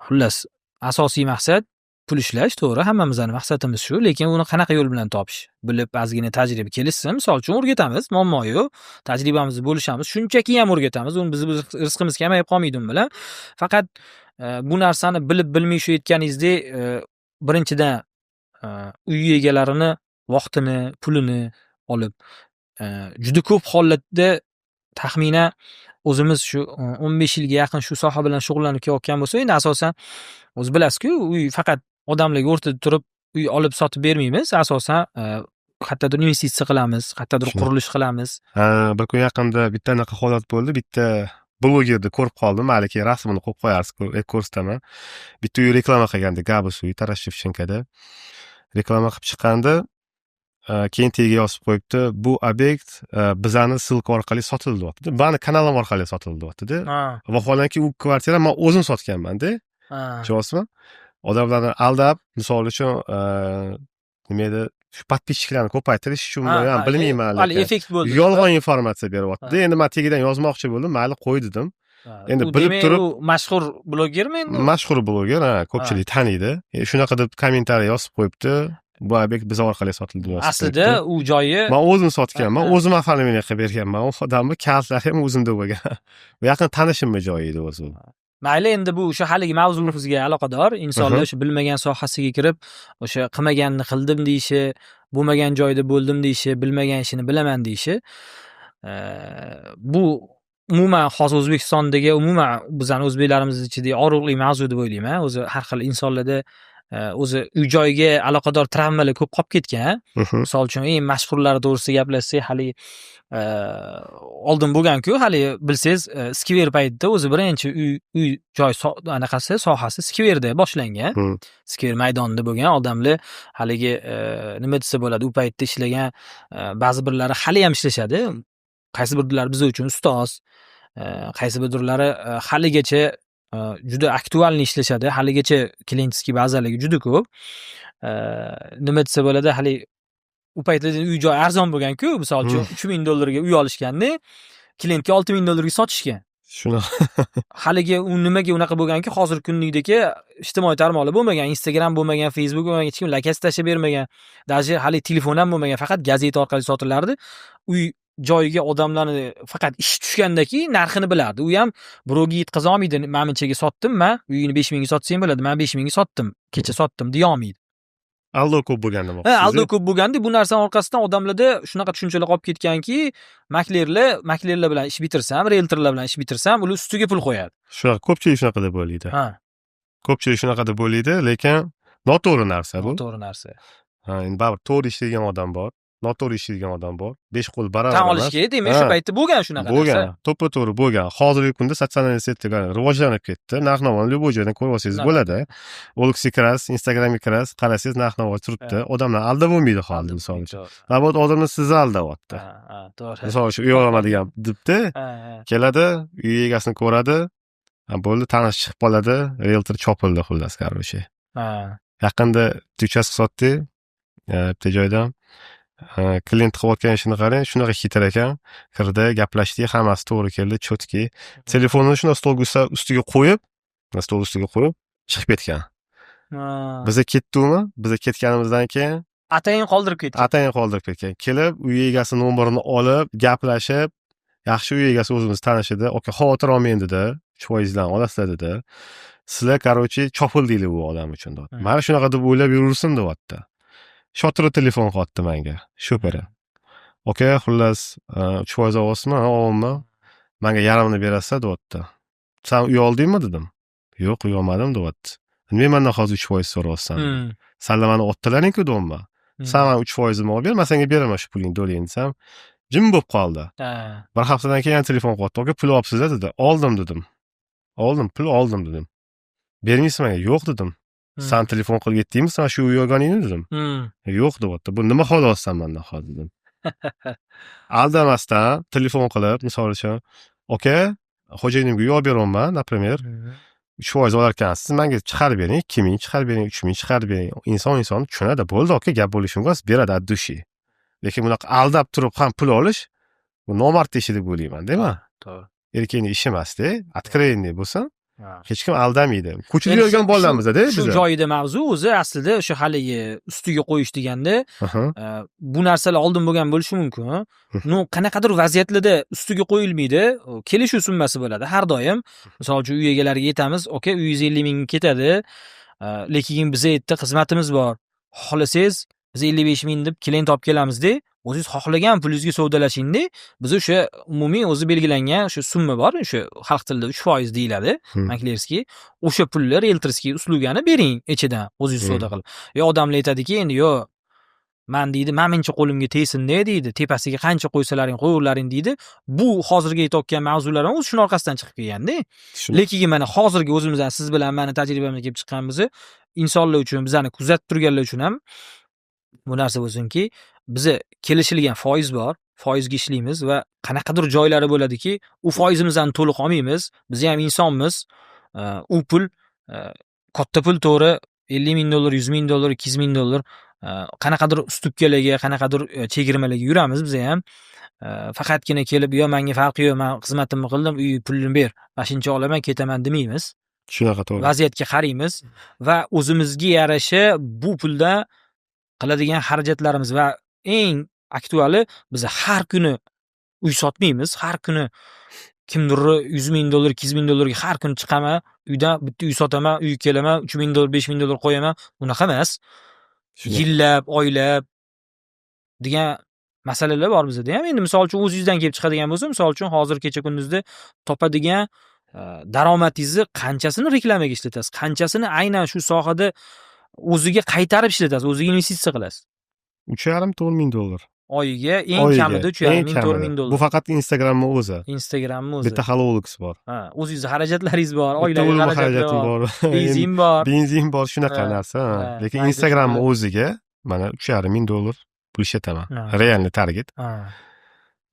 Xullas, asosiy maqsad pul ishlash, to'g'ri, hammamizni maqsadimiz shu, lekin uni qanaqa yo'l bilan topish? Bilib, ozgina tajriba kelishsin, misol uchun, o'rgatamiz, muammo yo'q. Tajribamizni bo'lishamiz, shunchaki ham o'rgatamiz. Uni bizni rizqimiz kamayib qolmaydi u bilan. Faqat bu narsani bilib bilmay, shu aytganingizdek, birinchidan, uy egalarini vaqtini, pulini olib, juda ko'p holatda, taxminan o'zimiz shu 15 yilga yaqin shu soha bilan shug'ullanib kelayotgan bo'lsak, endi asosan o'zi bilasizku, uy faqat odamlarga o'rtada turib uy olib sotib bermaymiz. Asosan qayerdadir investitsiya qilamiz, qayerdadir qurilish qilamiz. Ha, bir kun yaqinda bitta anaqa holat bo'ldi. Bitta blogerni ko'rib qoldim. Mayli, keyin rasmini qo'yib qo'yarsiz, ko'rsataman. Bitta uy reklama qilgandi, Gabus uyi Taras Shevchenkoda. Reklama qilib chiqqanda, keyin tagiga yozib qo'yibdi: "Bu obyekt bizani ссылка orqali sotildi", deyapti. Mani kanalim orqali sotildi, deyapti-da. Vaholanki, u kvartira man o'zim sotganman-da. Tushunyapsizmi? Odamlarni aldab, misol uchun, nima edi, shu подписчик larni ko'paytirish uchunmi, ham bilmayman, hali lekin effekt bo'ldi. Yolg'on informatsiya beryapti. Endi man tagidan yozmoqchi bo'ldim, mayli, qo'y dedim. Endi U bilib demak, turib u mashhur blogermi endi? Mashhur bloger, ha, ko'pchilik taniydi. Shunaqa deb kommentariy yozib qo'yibdi. Bu obyekt biz orqali sotildi deb yozib Aslida qo'yibdi. u joyi Man o'zim sotganman, o'zim оформление qilib berganman. U odamni kalitlari ham o'zimda bo'lgan. Bu yaqin tanishimni joyi edi o'zi. Mayli, endi bu o'sha haligi mavzumizga aloqador. Insonlar o'sha bilmagan sohasiga kirib, o'sha qilmaganni qildim deyishi, bo'lmagan joyda bo'ldim deyishi, bilmagan ishini bilaman deyishi. Bu umuman hozir O'zbekistondagi, umuman bizani o'zbeklarimiz ichidagi og'riqli mavzu deb o'ylayman. O'zi har xil insonlarda o'zi uy joyga aloqador travmalar ko'p qolib ketgan. Misol uchun, eng mashhurlari to'g'risida gaplashsak, haligi oldin bo'lgan-ku, hali bilsangiz, skver paytida o'zi birinchi uy joy anaqasi sohasi skverda boshlangan. Skver maydonida bo'lgan odamlar haligi, nima desa bo'ladi, u paytda ishlagan ba'zi birlari hali ham ishlashadi. Qaysi birlari biz uchun ustoz, qaysi birlari haligacha juda актуальный ishlashadi. Haligacha клиентский bazaligi juda ko'p. Nima desa bo'ladi, hali u paytlarda uy joy arzon bo'lgan-ku, misol uchun, 3000 dollarga uy olishganda, klientga 6000 dollarga sotishgan. Shunaqa. Haligi u nimaga unaqa bo'lganki, hozirgi kundagidek ijtimoiy tarmoqlar bo'lmagan, Instagram bo'lmagan, Facebook bo'lmagan, hech kim lokatsiya tashlab bermagan. Даже hali telefon ham bo'lmagan, faqat gazeta orqali sotilardi. Uy joyiga odamlarni faqat ish tushganda keyin narxini bilardi. U ham birovga yetkaza olmaydi. Mana bunchaga sotdim, man uyingni 5000 ga sotsang bo'ladi, man 5000 ga sotdim, kecha sotdim deya olmaydi. Aldov ko'p bo'lgan demoqchisiz. Ha, aldov ko'p bo'lganda, bu narsani orqasidan odamlarda shunaqa tushunchalar qolib ketganki, maklerlar bilan ish bitirsam, rieltorlar bilan ish bitirsam, ular ustiga pul qo'yadi. Shunaqa, ko'pchilik shunaqa deb o'ylaydi. Ko'pchilik shunaqa deb o'ylaydi, lekin noto'g'ri narsa bu. Noto'g'ri narsa. Ha, endi baribir to'g'ri ishlaydigan odam bor, noto'g'ri ishlaydigan odam bor. Besh qo'l barobar Tan olish emas. kerak, demak, shu paytda bo'lgan shunaqa Bo'lgan, narsa. to'ppa to'g'ri bo'lgan. Hozirgi kunda социальный сеть lar rivojlanib ketdi. Narx navoni любой joydan ko'rib olsangiz bo'ladi. OLXga kirasiz, Instagramga kirasiz, qarasangiz, narx navo turibdi. Odamlar aldab bo'lmaydi hozir, misol uchun. Nabot odamlar sizni aldayapti. Ha, ha, to'g'ri. Misol uchun, uy olaman degan debdi. Ha, ha. Keladi, uy egasini ko'radi. Ha, bo'ldi, tanish chiqib qoladi, rieltor chopildi, xullas, короче. Yaqinda bitta uchastka sotdik, bitta joydan. Klient qilayotgan ishini qarang, shunaqa хитр ekan. Kirdi, gaplashdik, hammasi to'g'ri keldi, чётко. Telefonini shundoq stol ustiga qo'yib, stol ustiga qo'yib chiqib ketgan. Biza ketdikmi? Biza ketganimizdan keyin Atayin qoldirib ketgan. Atayin qoldirib ketgan. Kelib uy egasi nomerini olib, gaplashib, yaxshi, uy egasi o'zimiz tanish edi. "Aka, xavotir olmang", dedi, "3 foizdan olasizlar", dedi. "Sizlar, короче, chopildinglar u odam uchun", deyapti. "Mana shunaqa deb o'ylab yuraversin", deyapti. Shotirib telefon qilyapti manga shopiri. "Aka, xullas, 3% olyapsizmi?" "Ha, olyapman." "Manga yarmini berasizlar", deyapti. "San uy oldingmi?" dedim. "Yo'q, uy olmadim", deyapti. "Nima mandan hozir 3% so'rayapsan? Sanlar mani otdilaring-ku", deyapman. "San mani 3 foizimni olib ber, man senga beraman shu pulingni to'lang", desam, jim bo'lib qoldi. Bir haftadan keyin yana telefon qilyapti. "Aka, pul olibsiz", dedi. "Oldim", dedim. "Oldim, pul oldim", dedim. "Bermaysizmi manga?" "Yo'q", dedim. "San telefon qilib aytdingmi san shu uy olganingni?" dedim. "Yo'q", deyapti. "Bu nima xohlayapsan mandan hozir?" dedim. Aldamasdan telefon qilib, misol uchun, "Aka, xo'jayinimga uy olib beryapman, например, 3% olarkansiz, manga chiqarib bering, 2000 chiqarib bering, 3000 chiqarib bering." Inson insonni tushunadi. Bo'ldi, aka, gap bo'lishi mumkin emas, beradi от души. Lekin bunaqa aldab turib ham pul olish, bu nomardlik ishi deb o'ylayman-da man. To'g'ri. Erkakning ishi emas-da, откровенный bo'lsin. Hech kim aldamaydi. Ko'chada Endi yurgan bolalarmiz-da shu biza. joyida mavzu o'zi aslida o'sha haligi ustiga qo'yish deganda, bu narsalar oldin bo'lgan bo'lishi mumkin. Но qanaqadir vaziyatlarda ustiga qo'yilmaydi. Kelishuv summasi bo'ladi har doim. Misol uchun, uy egalariga aytamiz: "Aka, uyingiz 50 ming ketadi, lekin biza yerda xizmatimiz bor. Xohlasangiz, biz 55 ming deb klient olib kelamizda, o'zingiz xohlagan pulingizga savdolashingda, biz o'sha umumiy o'zi belgilangan o'sha summa bor, o'sha xalq tilida 3% deyiladi, маклерский, o'sha pulni риэлторский услуга ni bering ichidan o'zingiz savdo qilib." Yo odamlar aytadiki, endi "Yo'q, man", deydi, "mana buncha qo'limga tegsin-da", deydi, "tepasiga qancha qo'ysalaring qo'yaverlaring", deydi. Bu hozirgi aytayotgan mavzular ham o'zi shuni orqasidan chiqib kelganda. Lekin mana hozirgi o'zimizdan, siz bilan mani tajribamda kelib chiqqan, bizni insonlar uchun, bizani kuzatib turganlar uchun ham bu narsa bo'lsinki, biza kelishilgan foiz bor, foizga ishlaymiz va qanaqadir joylari bo'ladiki, u foizimizni to'liq olmaymiz. Biz ham insonmiz. U pul katta pul, to'g'ri, 50 ming dollar, 100 ming dollar, 200 ming dollar, qanaqadir уступка larga, qanaqadir chegirmalarga yuramiz biza ham. Faqatgina kelib, "Yo, manga farqi yo'q, man xizmatimni qildim, uy pulini ber, mana shuncha olaman, ketaman", demaymiz. Shunaqa, to'g'ri. Vaziyatga qaraymiz va o'zimizga yarasha bu puldan qiladigan xarajatlarimiz va eng aktuali, biz har kuni uy sotmaymiz. Har kuni kimdirni 100 ming dollar, 200 ming dollarga har kuni chiqaman, uydan bitta uy sotaman, uyga kelaman, 3000 dollar, 5000 dollar qo'yaman. Unaqa emas. Yillab, oylab degan masalalar bor bizada ham. Endi misol uchun, o'zingizdan kelib chiqadigan bo'lsa, misol uchun, hozir kecha kunduzda topadigan daromadingizni qanchasini reklamaga ishlatasiz, qanchasini aynan shu sohada o'ziga qaytarib ishlatasiz, o'ziga investitsiya qilasiz? 3,5-4 ming dollar. Oyiga eng Oyiga, kamida uch yarim eng ming, to'rt kamida. ming dollar. Bu faqat Instagramni o'zi. Instagramni o'zi. Bitta HelloWorks bor. Ha, o'zingizni xarajatlaringiz bor, Bitta oilaviy o'zimni xarajatlar xarajatim bor. bor. Benzin bor. Benzin bor, shunaqa narsa. Lekin mayda Instagramni shunday. o'ziga mana 3,5 ming dollar pul ishlataman. Реальный target.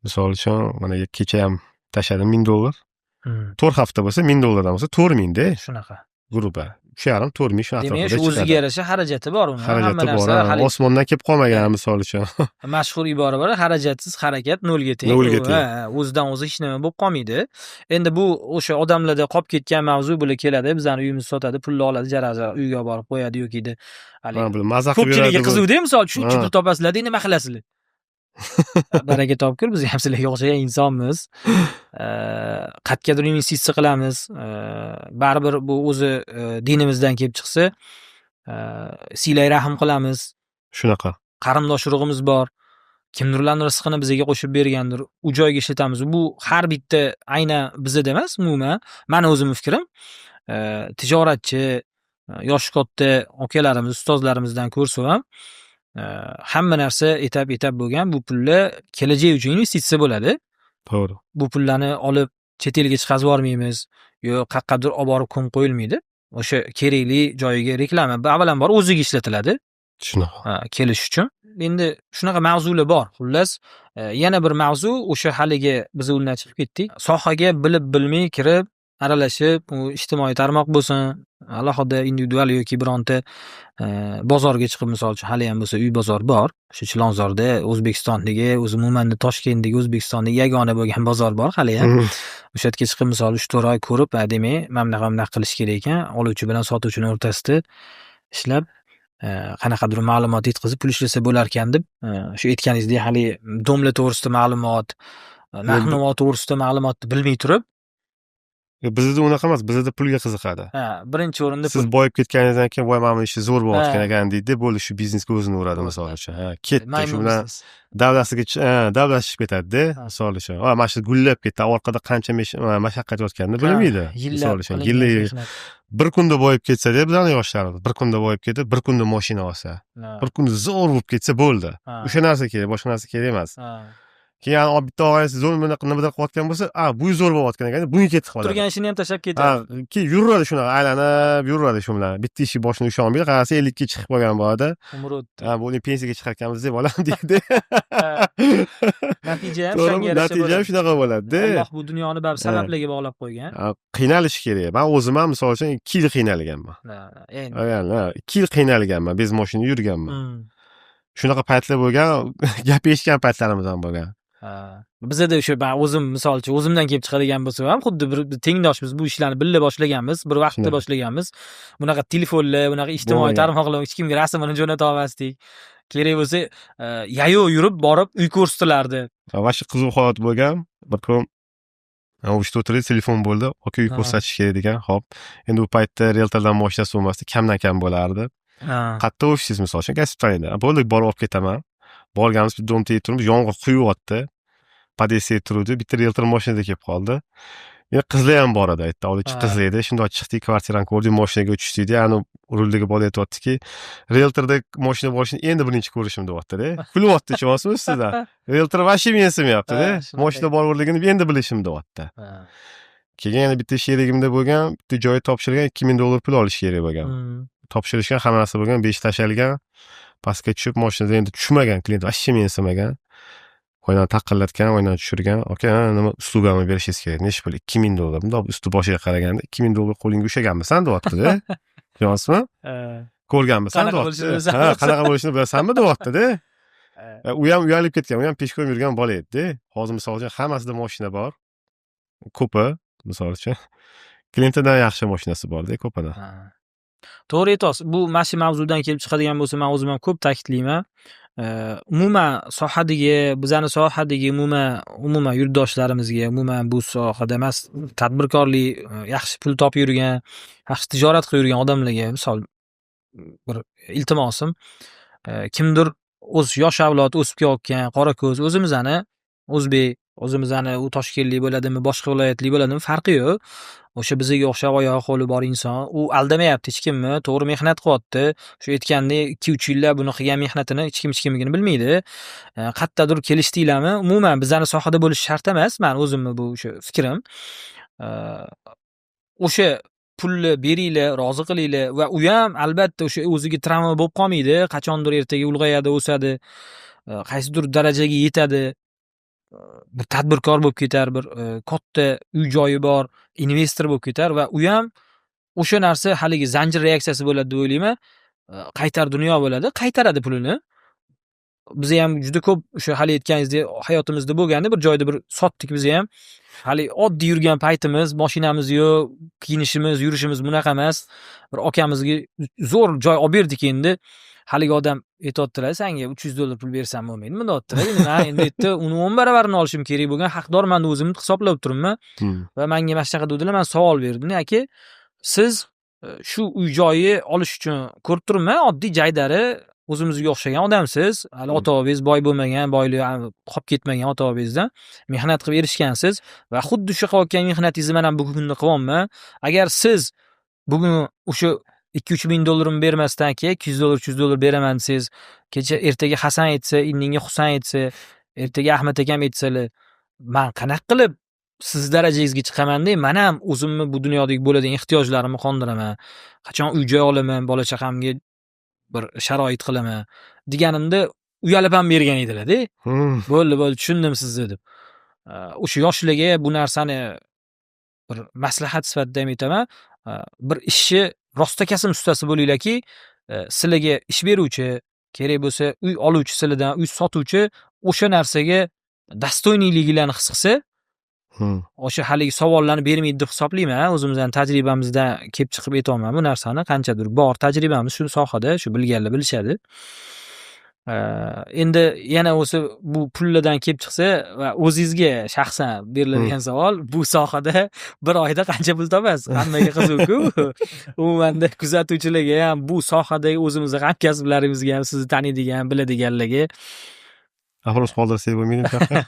Misol uchun, mana kecha ham tashladim 1000 dollar. 4 hafta bo'lsa, 1000 dollardan bo'lsa, 4000-da. Shunaqa. Грубо. 3,5-4 ming shu Demak, atrofida shu o'ziga chiqadi. yarasha xarajati bor uni. Hamma Xarajati bor. narsa hali Osmondan kelib qolmagan, misol uchun. Mashhur ibora bor, xarajatsiz harakat nolga teng. Nolga teng. Ha, o'zidan o'zi hech nima bo'lib qolmaydi. Endi bu o'sha odamlarda qolib ketgan mavzu, bular keladi, bizani uyimizni sotadi, pulni oladi, jaraza uyga olib borib qo'yadi yoki haligi Ha, bular maza qilib ko'pchiligi yuradi bu. qiziqda, misol uchun, shuncha pul topasizlar, nima qilasizlar? Baraka topkur, biz ham sizlarga o'xshagan insonmiz. Qayergadir investitsiya qilamiz. Baribir bu o'zi dinimizdan kelib chiqsa, siylay rahm qilamiz. Shunaqa. Qarindosh urug'imiz bor. Kimdirlarni rizqini bizga qo'shib bergandir. U joyga ishlatamiz. Bu har bitta aynan bizada emas, umuman mani o'zimni fikrim. Tijoratchi, yoshi katta akalarimiz, ustozlarimizdan ko'rsam ham, hamma narsa etap-etap bo'lgan. Bu pullar kelajak uchun investitsiya bo'ladi. To'g'ri. Bu pullarni olib chet elga chiqazib yubormaymiz, yo qayoqqadir olib borib ko'mib qo'yilmaydi. O'sha kerakli joyiga reklama, bu avvalambor o'ziga ishlatiladi. Shunaqa. Ha, kelish uchun. Endi shunaqa mavzular bor. Xullas, yana bir mavzu, o'sha haligi biz undan chiqib ketdik. Sohaga bilib bilmay kirib, aralashib, u ijtimoiy tarmoq bo'lsin, alohida individual yoki bironta bozorga chiqib, misol uchun, haliyam bo'lsa uy bozor bor. O'sha Chilonzorda O'zbekistondagi, o'zi umuman Toshkentdagi, O'zbekistondagi yagona bo'lgan bozor bor haliyam. O'sha yerga chiqib, misol 3-4 oy ko'rib, ha, demak, mana bunaqa, bunaqa qilish kerak ekan. Oluvchi bilan sotuvchini o'rtasida ishlab, Qanaqadir ma'lumot yetkazib pul ishlasa bo'larkan deb, shu aytganingizdek, haligi дом lar to'g'risida ma'lumot, narx navo to'g'risida ma'lumotni bilmay turib. Bizda unaqa emas, bizda pulga qiziqadi. Ha, birinchi o'rinda. Siz boyib ketganingizdan keyin, "Voy, mana bu ishi zo'r bo'layotgan ekan", deydi, bo'ldi, shu biznesga o'zini uradi, misol uchun. Ha, ketdi, shu bilan davlasiga davlashib ketadida, misol uchun. Mana shu gullab ketdi, orqada qancha mashaqqat yotganini bilmaydi. Misol uchun, yillar bir kunda boyib ketsada, bizani yoshlarimiz bir kunda boyib ketib, bir kunda moshina olsa, bir kunda zo'r bo'lib ketsa bo'ldi. O'sha narsa kerak, boshqa narsa kerak emas. Keyin bitta og'ayni zo'r nimadir qilayotgan bo'lsa, "A, bu zo'r bo'layotgan ekan", bunga ketib qoladi. Turgan ishini ham tashlab ketadi. Keyin yuraveradi shunaqa, aylanib yuraveradi shu bilan. Bitta eshik boshini ushlab olmaydi, qarasa, 50ga chiqib qolgan bo'ladi. Umri o'tdi. "Ha, bo'ldi, pensiyaga chiqar ekanmiz", deb bolam deydi. Natija ham shunga yarasha. Natija ham shunaqa bo'ladida. Alloh bu dunyoni baribir sabablarga bog'lab qo'ygan. Qiynalish kerak. Man o'zim ham, misol uchun, 2 yil qiynalganman. Endi 2 yil qiynalganman, без moshina yurganman. Shunaqa paytlar bo'lgan, gap eshitgan paytlarimiz ham bo'lgan. Bizada o'sha, man o'zim, misol uchun, o'zimdan kelib chiqadigan bo'lsam ham, xuddi bir tengdoshmiz, bu ishlarni birga boshlaganmiz, bir vaqtda boshlaganmiz. Bunaqa telefonlar, bunaqa ijtimoiy tarmoqlar, hech kimga rasmini jo'nata olmasdik. Kerak bo'lsa, yayov yurib borib uy ko'rsatilardi. Вообще qiziq holat bo'lgan. Bir kun ofisda o'tirdik, telefon bo'ldi, "Aka, uy ko'rsatish kerak", degan. Ho'p, endi u paytda rieltordan moshinasi bo'lmasdi, kamdan kam bo'lardi. "Qayerda ofisingiz?" Misol uchun, "Госпитальный". "Bo'ldi, borib olib ketaman". Borganmiz, дом tagida turibmiz, yomg'ir quyapti, podyezdda turuvdi, bitta rieltor mashinada kelib qoldi. Endi qizlar ham bor edi, aytdi, oluvchi qizlar edi. Shundoq chiqdik, kvartirani ko'rdik, moshinaga tushdik. Ani ruldagi bola aytyaptiki, "Rieltorda moshina bo'lishini endi birinchi ko'rishim", deyaptida. Kulyapti, tushunyapsizmi ustidan? Rieltor вообще mensimayaptida. Moshina borligini endi bilishim, deyapti. Keyin yana bitta sherigimda bo'lgan, bitta joyi topshirgan, 2000 dollar pul olish kerak bo'lgan. Topshirishgan, hamma narsa bo'lgan, besh tashalgan. Pastga tushib, moshinada endi tushmagan, klient вообще mensimagan. Oynani taqillatgan, oynani tushirgan. "Aka, nima услуга mni berishingiz kerak, nechi pul?" "2000 dollar". Bundoq usti boshiga qaraganda, "2000 dollar qo'lingga ushlaganmisan", deyaptida. Tushunyapsizmi? "Ko'rganmisan", Qanaqa deyapti. bo'lishini bilasanmi? Ha, qanaqa bo'lishini bilasanmi, deyaptida. U ham uyalib ketgan, u ham пешком yurgan bola edida. Hozir, misol uchun, hammasida moshina bor. Ko'pi, misol uchun. Klientidan yaxshi moshinasi borda ko'pida. Ha. To'g'ri aytyapsiz. Bu mana shu mavzudan kelib chiqadigan bo'lsa, men o'zim ham ko'p ta'kidlayman. Umuman sohadagi, bizani sohadagi umuman yurtdoshlarimizga, umuman bu sohada emas, tadbirkorlik, yaxshi pul topib yurgan, yaxshi tijorat qilib yurgan odamlarga, misol, bir iltimosim, kimdir o'z yosh avlod o'sib kelayotgan, qora ko'z, o'zimizni o'zbek, o'zimizni, u toshkentlik bo'ladimi, boshqa viloyatlik bo'ladimi, farqi yo'q. O'sha bizga o'xshab oyog'i qo'li bor inson, u aldamayapti hech kimni, to'g'ri mehnat qilyapti. Shu aytgandek, 2-3 yillab buni qilgan mehnatini hech kim hech kimligini bilmaydi. Qayerdadir kelishdinglarmi? Umuman bizani sohada bo'lishi shart emas, mani o'zimni bu o'sha fikrim. O'sha pulni beringlar, rozi qilinglar va u ham albatta o'sha o'ziga travma bo'lib qolmaydi. Qachondir ertaga ulg'ayadi, o'sadi, qaysidir darajaga yetadi. Bir tadbirkor bo'lib ketar, bir katta uy joyi bor, investor bo'lib ketar va u ham o'sha narsa haligi zanjir reaksiyasi bo'ladi deb o'ylayman. Qaytar dunyo bo'ladi, qaytaradi pulini. Biza ham juda ko'p o'sha hali aytganingizdek hayotimizda bo'lganda, bir joyda bir sotdik biza ham. Hali oddiy yurgan paytimiz, moshinamiz yo'q, kiyinishimiz, yurishimiz bunaqa emas. Bir akamizga zo'r joy olib berdik endi. Haligi odam aytyaptilar, "Sanga 300 dollar pul bersam bo'lmaydimi?" deyaptilar. Endi man endi yerda uni 10 baravarini olishim kerak bo'lgan haqdorman deb o'zimni hisoblab turibman. Va manga mana shunaqa dedilar, man savol berdim. "Aka, siz shu uy joyi olish uchun, ko'rib turibman, oddiy jaydari, o'zimizga o'xshagan odamsiz. Hali ota bobangiz boy bo'lmagan, boylik qolib ketmagan ota bobongizdan. Mehnat qilib erishgansiz va xuddi shu qilayotgan mehnatingizni man ham bugungi kunda qilyapman. Agar siz bugun o'sha 2-3 ming dollarimni bermasdan, aka, 200 dollar, 300 dollar beraman desangiz, kecha ertaga Hasan aytsa, indinga Husan aytsa, ertaga Ahmad akam aytsalar, man qanaqa qilib siz darajangizga chiqamanda, man ham o'zimni bu dunyodagi bo'ladigan ehtiyojlarimni qondiraman, qachon uy joy olaman, bola chaqamga bir sharoit qilaman", deganimda uyalib ham bergan edilarda. "Bo'ldi, bo'ldi, tushundim sizni", deb. O'sha yoshlarga bu narsani bir maslahat sifatida ham aytaman. Bir ishni rostakasm ustasi bo'linglarki, sizlarga ish beruvchi, kerak bo'lsa uy oluvchi sizlardan, uy sotuvchi o'sha narsaga достойный liginglarni his qilsa, O'sha haligi savollarni bermaydi deb hisoblayman. O'zimizning tajribamizdan kelib chiqib aytyapman bu narsani. Qanchadir bor tajribamiz shu sohada, shu bilganlar bilishadi. Endi yana o'zi bu pullardan kelib chiqsa va o'zingizga shaxsan beriladigan savol, bu sohada bir oyda qancha pul topasiz? Hammaga qiziq-ku. Umumanda kuzatuvchilarga ham, bu sohadagi o'zimizni hamkasblarimizga ham, sizni taniydigan, biladiganlarga. Опрос qoldirsak bo'lmaydimi shu yoqqa?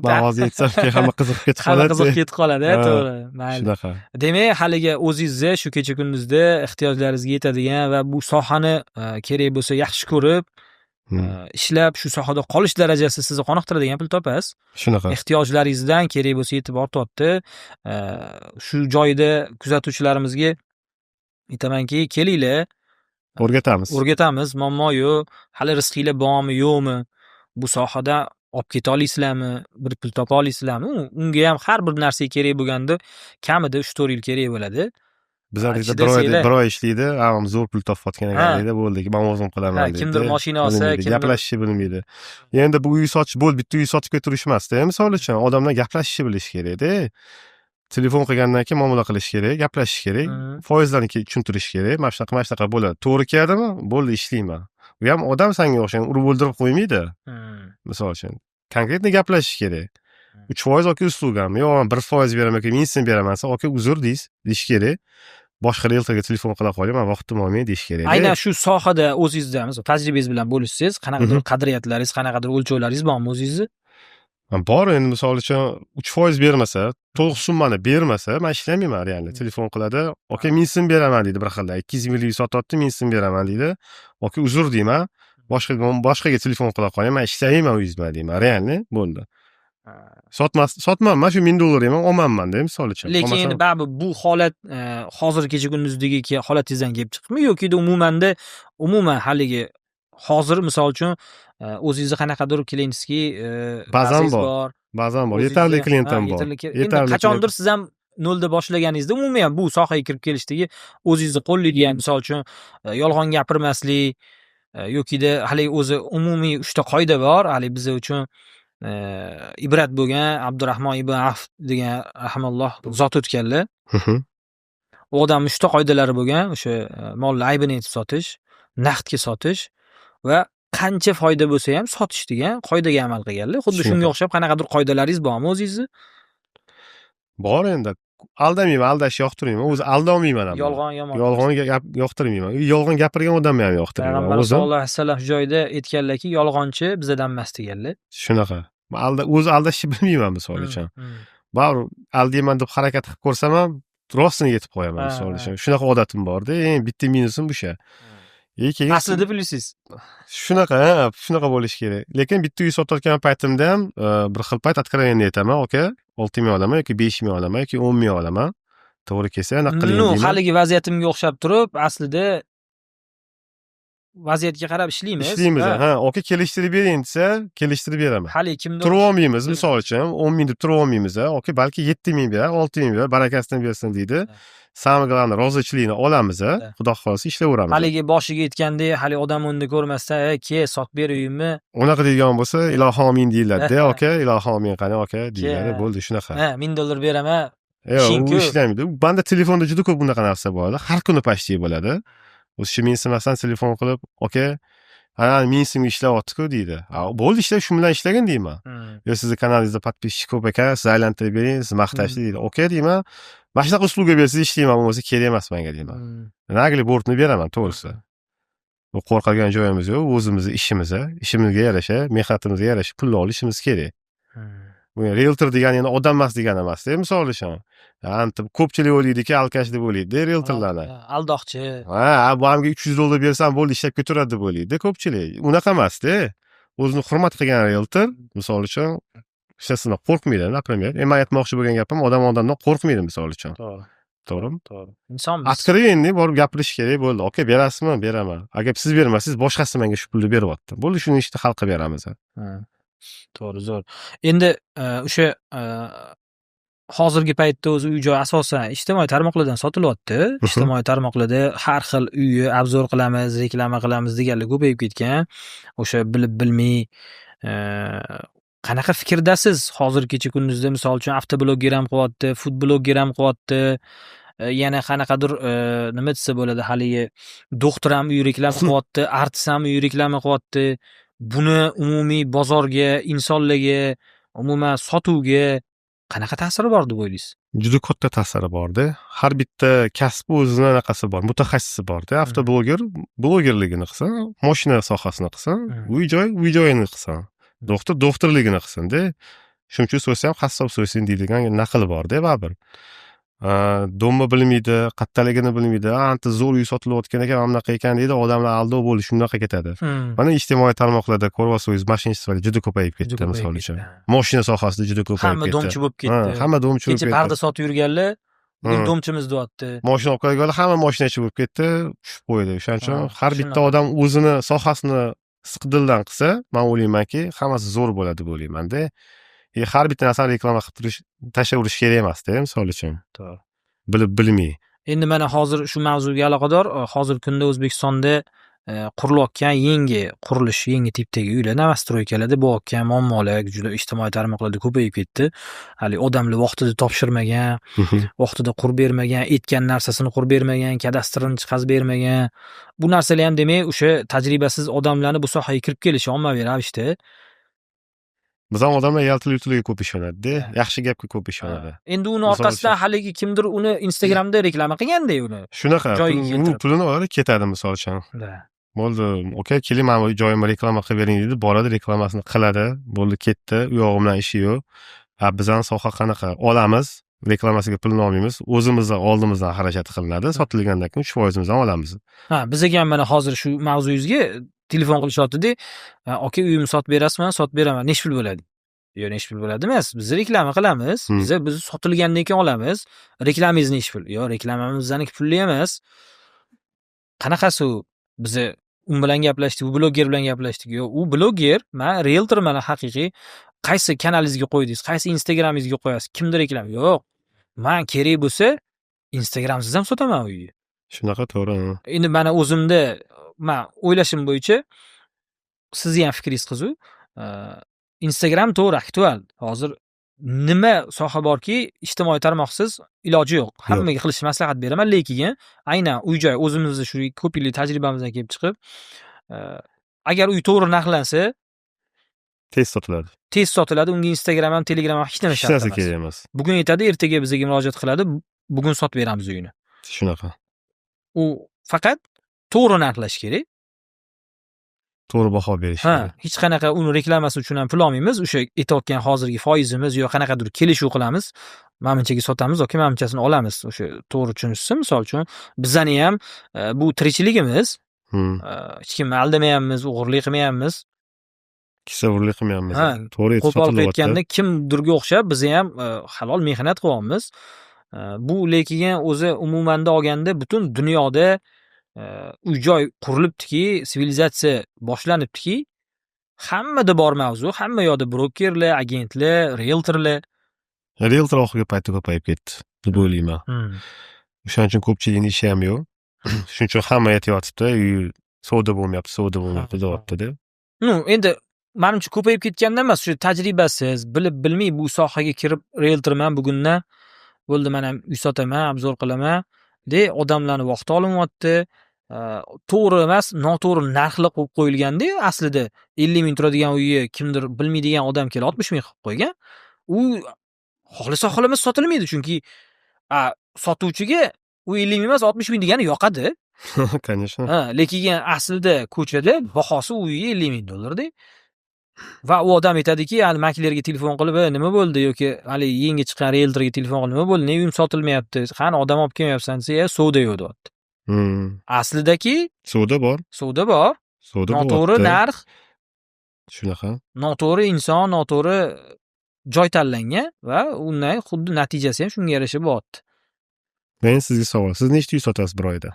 Man hozir aytsam, keyin hamma qiziqib ketib Hamma qoladi. qiziqib ketib qoladi, to'g'ri. Mayli. Shunaqa. Demak, haligi o'zingizni shu kecha kunduzda ehtiyojlaringizga yetadigan va bu sohani kerak bo'lsa yaxshi ko'rib, ishlab, shu sohada qolish darajasi sizni qoniqtiradigan pul topasiz. Shunaqa. Ehtiyojlaringizdan kerak bo'lsa yetib ortyapti. Shu joyda kuzatuvchilarimizga aytamanki, kelinglar, O'rgatamiz. o'rgatamiz, muammo yo'q. Hali rizqinglar bormi, yo'qmi? Bu sohada olib keta olasizlarmi? Bir pul topa olasizlarmi? Unga ham har bir narsaga kerak bo'lganda kamida 3-4 yil kerak bo'ladi. Bizlar Ichida bir oyda sela- bir oy ishlaydi, "Ha, zo'r pul topayotgan ekan", deydi, bo'ldi, man o'zim qilaman deydi. Kimdir mashina olsa, Bilmaydi, gaplashishni bilmaydi. Endi bu uy sotish bo'ldi, bitta uy sotib ketirish emasda, misol uchun, odamlar gaplashishni bilishi kerakda. Telefon qilgandan keyin muomala qilish kerak, gaplashish kerak, foizlarni tushuntirish kerak. Mana shunaqa, mana shunaqa bo'ladi. To'g'ri keladimi? Bo'ldi, ishlayman. U ham odam sanga o'xshagan, urib o'ldirib qo'ymaydi. Misol uchun, конкретно gaplashish kerak. 3% aka услуга mi? Yo'q, man 1% beraman yoki 1000 so'm beraman desa, aka, uzr deysiz, deyish kerak. Boshqa rieltorga telefon qila qoling, man vaqtim olmay deyish kerak. Aynan shu sohada o'zingizda, masalan, tajribangiz bilan bo'lishsangiz, qanaqadir qadriyatlaringiz, qanaqadir o'lchovlaringiz bormi o'zingizni? Bor endi, misol uchun, 3% bermasa, to'liq summani bermasa, man ishlamayman реально. Telefon qiladi, aka, 1000 so'm beraman deydi bir xilda. 200 minglik sotyapti, 1000 so'm beraman deydi. Aka, uzr deyman. Boshqaga telefon qila qoling, man ishlamayman uyingiz bilan deyman. Реально bo'ldi. Sotmas, sotmanman shu 1000 dollar ham olmanman-da, misol uchun. Lekin Olmasam- endi baribir bu holat hozir kecha kunduzdagi holatingizdan kelib chiqdimi yoki umumanda, umuman haligi hozir, misol uchun, o'zingizni qanaqadir клиентский Bazam bazingiz bor. bor. Ba'zan bor. O'zingizni- Yetarli klientim bor. Endi Yetarli qachondir siz ham nolda boshlaganingizda, umuman bu sohaga kirib kelishdagi o'zingizni qo'llaydigan, misol uchun, yolg'on gapirmaslik yokida haligi o'zi umumiy uchta qoida bor, haligi biza uchun ibrat bo'lgan Abdurahmon ibn Avf degan rahimalloh zot o'tganlar. U odamni uchta qoidalari bo'lgan: o'sha molni aybini aytib sotish, naqdga sotish va qancha foyda bo'lsa ham sotish degan qoidaga amal qilganlar. Xuddi shunga Shunaqa. o'xshab qanaqadir qoidalaringiz bormi o'zingizni? Bor endi. Aldamayman, aldashni yoqtirmayman. O'zi aldolmayman ham. Yolg'on yomon. Yolg'on gap yoqtirmayman. Yolg'on gapirgan odamni ham yoqtirmayman. Payg'ambar O'zim sallallohu alayhi vasallam shu joyda aytganlarki, yolg'onchi bizadan emas deganlar. Shunaqa. Man o'zi aldashni bilmayman, misol uchun. Baribir aldayman deb harakat qilib ko'rsam ham, rostini yetib qo'yaman, misol uchun. Shunaqa odatim borda. Eng bitta minusim o'sha. E keyin Aslida plusingiz. Shunaqa, ha, shunaqa bo'lishi kerak. Lekin bitta uy sotayotgan paytimda ham bir xil payt откровенно aytaman, aka, 6 ming olaman yoki 5 ming olaman yoki 10 ming olaman. To'g'ri kelsa, anaqa qiling Ну, deyman. haligi vaziyatimga o'xshab turib, aslida vaziyatga qarab ishlaymiz. Ishlaymiz, ha, aka, kelishtirib bering desa, kelishtirib beraman. Hali kimdir Turib olmaymiz, misol uchun, 10 ming deb turib olmaymiz, aka, balki 7 ming berar, 6 ming berar, barakasini bersin deydi. Самое главное, rozichilikni olamiz, xudo xohlasa ishlayveramiz. Haligi boshiga aytgandek, hali odam unda ko'rmasdan, "Ey, ke, sotib ber uyimni." Unaqa deydigan bo'lsa, ilohi omin deyiladi-da, aka, ilohi omin, qani aka deyiladi, bo'ldi, shunaqa. Ha, 1000 dollar beraman. Yo'q, Ishing u ko'p. ishlamaydi. Manda telefonda juda ko'p bunaqa narsa bo'ladi. Har kuni почти bo'ladi. O'sha mensimasdan telefon qilib, aka, ana 1000 so'mga ishlayapti-ku deydi. "A, bo'ldi, ishla, shu bilan ishlagin", deyman. "Yo, sizni kanalingizda подписчик ko'p ekan, siz aylantirib bering, siz maqtashdi", deydi. "Aka", deyman, "Mana shunaqa услуга bersangiz ishlayman, bo'lmasa kerak emas menga", deyman. Наглый bortni beraman, to'g'risi. Bu qo'rqadigan joyimiz yo'q, o'zimizni ishimiz, ishimizga yarasha, mehnatimizga yarasha pulni olishimiz kerak. Bu rieltor degani endi odam emas degani emasda, misol uchun. Antib ko'pchilik o'ylaydiki, алкаш deb o'ylaydi rieltorlarni. Ha, aldoqchi. Ha, bu hamga 300 dollar bersam bo'ldi, ishlab ketaveradi deb o'ylaydi ko'pchilik. Unaqa emasda. O'zini hurmat qilgan rieltor, misol uchun, hech narsadan qo'rqmaydi, например. Endi man aytmoqchi bo'lgan gapim, odam odamdan qo'rqmaydi, misol uchun. To'g'ri. To'g'rimi? To'g'ri. Insonmiz. Откровенный borib gapirish kerak bo'ldi. Aka, berasizmi? Beraman. Agar siz bermasangiz, boshqasi menga shu pulni beryapti. Bo'ldi, shuni ishni hal qilib beramiz. Ha. To'g'ri, zo'r. Endi o'sha hozirgi paytda o'zi uy-joy asosan ijtimoiy tarmoqlardan sotilyapti. Ijtimoiy tarmoqlarda har xil uyni обзор qilamiz, reklama qilamiz deganlar ko'payib ketgan. O'sha bilib bilmay Qanaqa fikrdasiz hozir kecha kunduzda, misol uchun, avtobloger ham qilyapti, food bloger ham qilyapti, yana qanaqadir, nima desa bo'ladi, haligi doktor ham uy reklama qilyapti, artist ham uy reklama qilyapti. Buni umumiy bozorga, insonlarga, umuman sotuvga qanaqa ta'siri bor deb o'ylaysiz? Juda katta ta'siri borda. Har bitta kasb o'zini anaqasi bor, mutaxassisi borda. Avtobloger blogerligini qilsin, moshina sohasini qilsin, uy joy uy joyini qilsin, doktor doktorligini qilsinda. Shuning uchun so'ysa ham qassob so'ysin deydigan naql borda baribir. Дом ni bilmaydi, qattaligini bilmaydi, anta zo'r uy sotilayotgan ekan, mana bunaqa ekan deydi, odamlar aldov bo'ldi, shunaqa ketadi. Mana ijtimoiy tarmoqlarda ko'ryapsiz, мошенничество juda ko'payib ketdi, misol uchun. Moshina sohasida juda ko'payib Hamma ketdi. дом chi bo'lib ketdi. Hamma дом chi bo'lib Kecha ketdi. parda sotib yurganlar bugun дом chimiz deyapti. Moshina olib kelganlar hamma moshinachi bo'lib ketdi, tushib qo'ydi. O'shaning uchun har bitta shunaqa. odam o'zini sohasini sidqidildan qilsa, man o'ylaymanki, hammasi zo'r bo'ladi deb o'ylaymanda. И har bitta narsani reklama qilib turish, tashlayverish kerak emasda, misol uchun. To'g'ri. Bilib bilmay. Endi mana hozir shu mavzuga aloqador, hozirgi kunda O'zbekistonda qurilayotgan yangi qurilish, yangi tipdagi uylar, новостройка larda bo'layotgan muammolar juda ijtimoiy tarmoqlarda ko'payib ketdi. Haligi odamlar vaqtida topshirmagan, vaqtida qurib bermagan, aytgan narsasini qurib bermagan, kadastrini chiqazib bermagan. Bu narsalar ham, demak, o'sha tajribasiz odamlarni bu sohaga kirib kelishi ommaviy ravishda. Bizam odamlar yaltir-yultirga ko'p ishonadi-da, yaxshi gapga ko'p ishonadi. Endi uni Misol orqasidan uchun. haligi kimdir uni Instagramda reklama qilganda uni. Shunaqa, Joyiga u keltirib. pulini oladi, ketadi misol uchun. Да. Bo'ldi, aka, keling, mana bu joyimni reklama qilib bering deydi, boradi, reklamasini qiladi, bo'ldi, ketdi, u yog'i bilan ishi yo'q. A bizani soha qanaqa? Olamiz, reklamasiga pulini olmaymiz, o'zimizni oldimizdan xarajat qilinadi, sotilgandan keyin 3 foizimizdan olamiz. Ha, bizaga ham mana hozir shu mavzuyingizga telefon qilishyapti-da, "Aka, uyimni sotib berasizmi?" "Sotib beraman." "Nechi pul bo'ladi?" "Yo'q, nechi pul bo'ladi emas. Biz reklama qilamiz. Biz sotilgandan keyin olamiz. Reklamangiz nechi pul?" "Yo'q, reklamamiz bizaniki pulli emas." "Qanaqasi u?" Biza u bilan gaplashdik, u bloger bilan gaplashdik. "Yo'q, u bloger, man rieltorman haqiqiy. Qaysi kanalingizga qo'ydingiz? Qaysi Instagramingizga qo'yasiz? Kimni reklama?" "Yo'q. Man kerak bo'lsa, Instagramsiz ham sotaman uyni." Shunaqa, to'g'ri. Endi mana o'zimda, man o'ylashim bo'yicha, sizni ham fikringiz qiziq. Instagram to'g'ri aktual. Hozir nima soha borki, ijtimoiy tarmoqsiz iloji yo'q. Hammaga qilishni maslahat beraman, lekin aynan uy-joy o'zimizni shu ko'p yillik tajribamizdan kelib chiqib, agar uy to'g'ri narxlansa, Tez sotiladi. Tez sotiladi. Unga Instagram ham, Telegram ham hech nima Hech shart narsa emas. kerak emas. Bugun aytadi, ertaga bizga murojaat qiladi, bugun sotib beramiz uyini. Shunaqa. U faqat to'g'ri narxlash kerak. To'g'ri baho berish kerak. Hech qanaqa uni reklamasi uchun ham pul olmaymiz. O'sha aytayotgan hozirgi foizimiz yo qanaqadir kelishuv qilamiz. Mana bunchaga sotamiz yoki mana bunchasini olamiz. O'sha to'g'ri tushunishsa, misol uchun, bizani ham bu tirikchiligimiz. Hech kimni aldamayapmiz, o'g'irlik qilmayapmiz. Kisa o'g'irlik qilmayapmiz. Ha, To'g'ri aytib qo'pol qilib sotilyapti. aytganda, kimdirga o'xshab biza ham halol mehnat qilyapmiz. Bu lekin o'zi umumanda olganda butun dunyoda uy-joy qurilibdiki, sivilizatsiya boshlanibdiki, hammada bor mavzu, hamma yoqda brokerlar, agentlar, rieltorlar. Rieltor oxirgi paytda ko'payib ketdi deb o'ylayman. O'shaning uchun ko'pchilikning ishi ham yo'q. Shuning uchun hamma aytyapti, uy savdo bo'lmayapti, savdo bo'lmayapti deyapti-da. Ну, endi manimcha ko'payib ketganda emas, shu tajribasiz, bilib bilmay bu sohaga kirib, rieltorman bugundan bo'ldi, man ham uy sotaman, обзор qilaman de odamlarni vaqti olinyapti. To'g'ri emas, noto'g'ri narxlar qo'yib qo'yilganda, aslida 50 ming turadigan uyni kimdir bilmaydigan odam kelib 60 ming qilib qo'ygan. U xohlasa xohlamasa sotilmaydi, chunki sotuvchiga u 50 ming emas, 60 ming degani yoqadi. Конечно. Ha, lekin aslida ko'chada bahosi u uyga 50 ming dollarda. Va u odam aytadiki, hali maklerga telefon qilib, "Nima bo'ldi?" yoki hali yangi chiqqan rieltorga telefon qilib, "Nima bo'ldi? Nega uyim sotilmayapti? Qani odam olib kelmayapsan?" desa, "Savdo yo'q", deyapti. Aslidaki Savdo bor. Savdo bor. Savdo Noto'g'ri bo'lyapti. narx, Shunaqa. noto'g'ri inson, noto'g'ri joy tanlangan va undan xuddi natijasi ham shunga yarasha bo'lyapti. Men sizga savol. Siz nechta uy sotasiz bir oyda?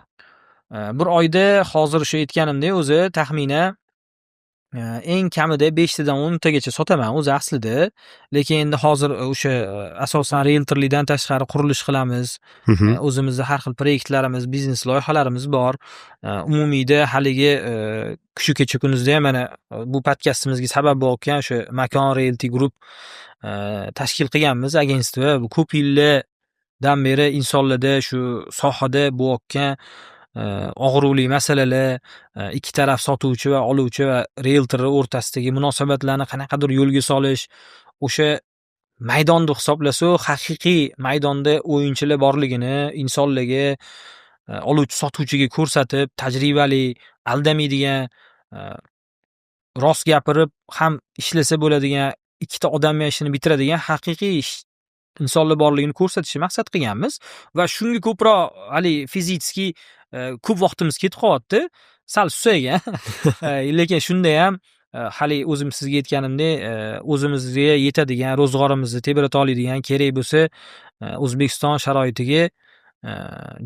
Bir oyda hozir o'sha aytganimdek, o'zi taxminan Eng kamida 5 tadan 10 tagacha sotaman o'zi aslida. Lekin endi hozir o'sha asosan rieltorlikdan tashqari qurilish qilamiz. O'zimizni har xil proyektlarimiz, biznes loyihalarimiz bor. Umumiyda haligi shu kecha kunduzda ham mana bu podkastimizga sabab bo'lgan o'sha Makon Realty Group tashkil qilganmiz, агентство. Bu ko'p yillardan beri insonlarda shu sohada bo'layotgan og'riqli masalalar, ikki taraf, sotuvchi va oluvchi va rieltor o'rtasidagi munosabatlarni qanaqadir yo'lga solish, o'sha maydonni hisoblasa, haqiqiy maydonda o'yinchilar borligini insonlarga, oluvchi sotuvchiga ko'rsatib, tajribali, aldamaydigan, rost gapirib ham ishlasa bo'ladigan, ikkita odamni ishini bitiradigan haqiqiy insonlar borligini ko'rsatishni maqsad qilganmiz va shunga ko'proq haligi физический ko'p vaqtimiz ketib qolyapti. Sal susaygan. Lekin shunda ham hali o'zim sizga aytganimdek, o'zimizga yetadigan, ro'zg'orimizni tebrata oladigan, kerak bo'lsa, O'zbekiston sharoitiga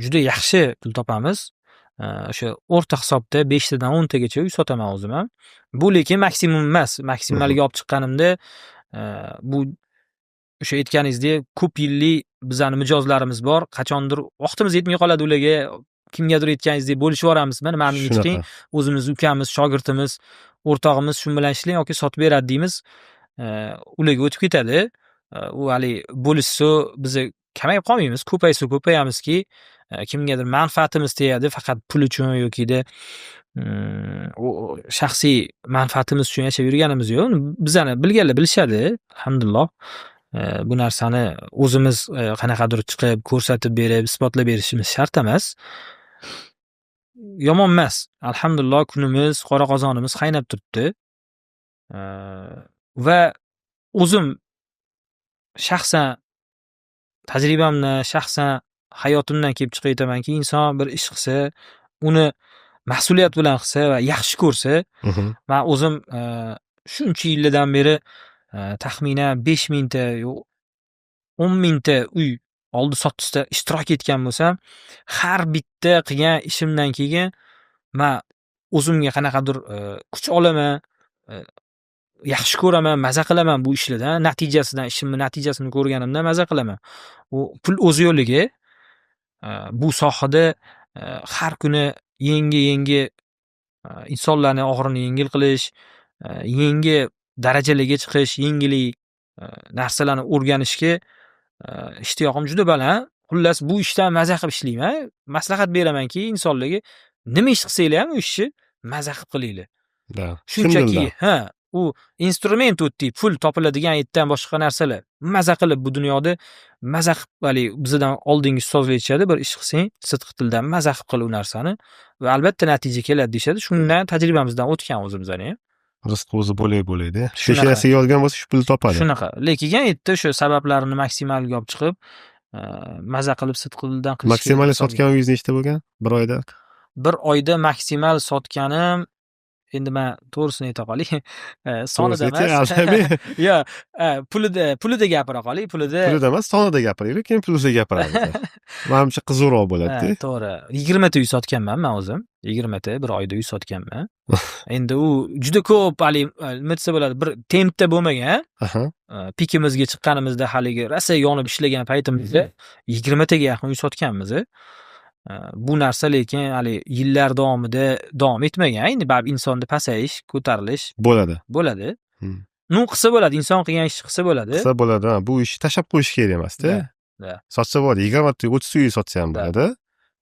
juda yaxshi pul topamiz. O'sha o'rta hisobda 5 tadan 10 tagacha uy sotaman o'zim ham. Bu lekin maksimum emas. Maksimalga olib chiqqanimda, bu o'sha aytganingizdek ko'p yillik bizani mijozlarimiz bor. Qachondir vaqtimiz yetmay qoladi ularga, kimgadir aytganingizdek bo'lishib yuboramiz. Mana bunga chiqing, o'zimiz ukamiz, shogirdimiz, o'rtog'imiz, shu bilan ishlang yoki sotib beradi deymiz. Ularga o'tib ketadi. U haligi bo'lishsa, biza kamayib qolmaymiz, ko'paysa ko'payamizki, kimgadir manfaatimiz tegadi, faqat pul uchun yokida shaxsiy manfaatimiz uchun yashab yurganimiz yo'q. Bizani bilganlar bilishadi, alhamdulillah. Bu narsani o'zimiz qanaqadir chiqib, ko'rsatib berib, isbotlab berishimiz shart emas. Yomon emas. Alhamdulillah, kunimiz, qora qozonimiz qaynab turibdi. Va o'zim shaxsan tajribamdan, shaxsan hayotimdan kelib chiqib aytamanki, inson bir ish qilsa, uni mas'uliyat bilan qilsa va yaxshi ko'rsa, man o'zim shuncha yillardan beri taxminan 5000 ta, yo'q, 10 mingta uy oldi-sotdisida ishtirok etgan bo'lsam, har bitta qilgan ishimdan keyin man o'zimga qanaqadir kuch olaman, yaxshi ko'raman, maza qilaman bu ishlardan, natijasidan, ishimni natijasini ko'rganimda maza qilaman. U pul o'z yo'liga, bu sohada har kuni yangi-yangi insonlarni og'irini yengil qilish, yangi darajalarga chiqish, yangilik narsalarni o'rganishga ishtiyoqim juda baland. Xullas, bu ishdan maza qilib ishlayman. Maslahat beramanki, insonlarga nima ish qilsanglar ham, u ishni maza qilib qilinglar. Shunchaki, ha, u instrument o'tdi, pul topiladigan yerdan boshqa narsalar. Maza qilib, bu dunyoda maza qilib, haligi bizdan oldingi ustozlar aytishadi, bir ish qilsang, sidqi tildan maza qilib qil u narsani va albatta natija keladi deyishadi. Shundan tajribamizdan o'tgan o'zimizani ham. Rizq o'zi bo'lak bo'ladi. Shunaqa. Peshonasiga yozgan bo'lsa, shu pulni topadi. Shunaqa. Lekin yerda o'sha sabablarini maksimalga olib chiqib, maza qilib, sidqi dildan qilish kerak. Maksimal sotgan uyingiz nechta bo'lgan bir oyda? Bir oyda maksimal sotganim, endi man to'g'risini ayta qolay, sonida To'g'risini emas. ayting, Yo'q, pulida gapira qolay, pulida. Pulida emas, sonida gapiraylik, keyin pulida gapiramiz. Manimcha, qiziqroq bo'ladi. Ha, to'g'ri. 20 ta uy sotganman man o'zim. 20 ta bir oyda uy sotganman. Endi u juda ko'p, haligi nima desa bo'ladi, bir tempda bo'lmagan. Pikimizga chiqqanimizda, haligi rosa yonib ishlagan paytimizda 20 taga yaqin uy sotganmiz. Bu narsa lekin haligi yillar davomida davom etmagan. Endi baribir insonda pasayish, ko'tarilish Bo'ladi. bo'ladi. Ну, qilsa bo'ladi, inson qilgan ishni qilsa bo'ladi. Qilsa bo'ladi, ha, bu ishni tashlab qo'yish kerak emasda. Да, да. Sotsa bo'ladi, 20 ta, 30 uy sotsa ham bo'ladi.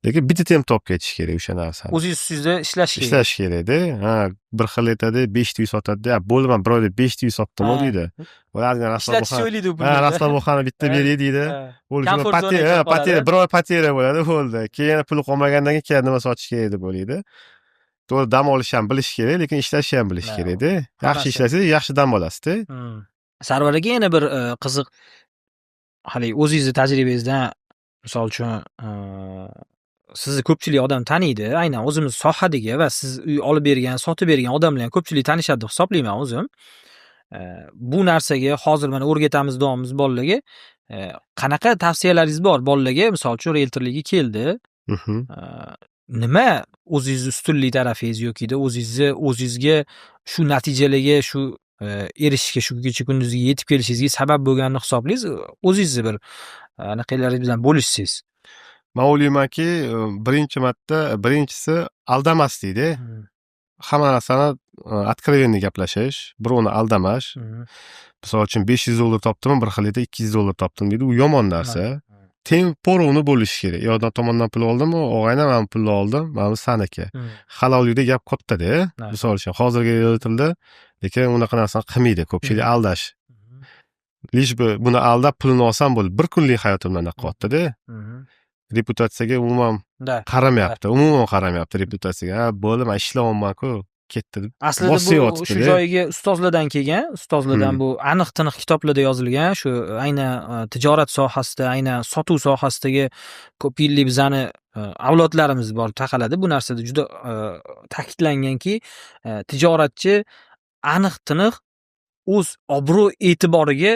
Lekin bitta temp topib ketish kerak o'sha narsani. O'zingiz ustingizda ishlash kerak. Ishlash kerakda. Ha, bir xil aytadi, 5 ta uy sotadi. Bo'ldi, man bir oyda 5 ta uy sotdim deydi. Bo'ladi, Ishlatishni o'ylaydi u pulni. Ha, расслабуха ni bitta beray deydi. Bo'ldi, Комфорт zonaga kirib qoladi. Потеря, bir oy потеря bo'ladi, bo'ldi. Keyin yana puli qolmagandan keyin keladi, nima sotish kerak deb o'ylaydi. To'g'ri, dam olish ham bilish kerak, lekin ishlashni ham bilish kerakda. Yaxshi Hammasi. ishlasangiz, yaxshi dam olasizda. Sarvar aka, yana bir qiziq, haligi o'zingizni tajribangizdan, misol uchun, sizni ko'pchilik odam taniydi, aynan o'zimiz sohadagi va siz uy olib bergan, sotib bergan odamlar ham ko'pchilik tanishadi deb hisoblayman o'zim. Bu narsaga hozir mana o'rgatamiz deyapmiz bolalarga. Qanaqa tavsiyalaringiz bor bolalarga? Misol uchun, rieltorlikka keldi. Nima o'zingizni ustunlik tarafingiz yokida o'zingizni o'zingizga shu natijalarga, shu erishishga, shu kecha kunduzga yetib kelishingizga sabab bo'lganini hisoblaysiz? O'zingizni bir anaqalaringiz bilan bo'lishsangiz. Man o'ylaymanki, birinchi marta, birinchisi aldamaslikda. Hamma narsani откровенный gaplashish, birovni aldamash. Misol uchun, $500 topdimmi, bir xil yerda $200 topdim deydi, u yomon narsa. Teng, поровну bo'lishi kerak. U yoqdan tomondan pul oldimmi, og'ayni, man pulni oldim, mana bu saniki. Halollikda gap kattada. Misol uchun, hozirgi tilda, lekin unaqa narsani qilmaydi ko'pchilik, aldash. Лишь бы buni aldab pulini olsam bo'ldi, bir kunlik hayotimdan anaqa qilyaptida. Reputatsiyaga umuman qaramayapti, umuman qaramayapti reputatsiyaga. Ha, bo'ldi, man ishlayapman-ku, ketdi deb Aslida bu shu bosyapti-da. joyiga ustozlardan kelgan, ustozlardan, bu aniq tiniq kitoblarda yozilgan, shu aynan tijorat sohasida, aynan sotuv sohasidagi ko'p yillik bizani avlodlarimiz borib taqaladi. Bu narsada juda ta'kidlanganki, tijoratchi aniq tiniq o'z obro' e'tiboriga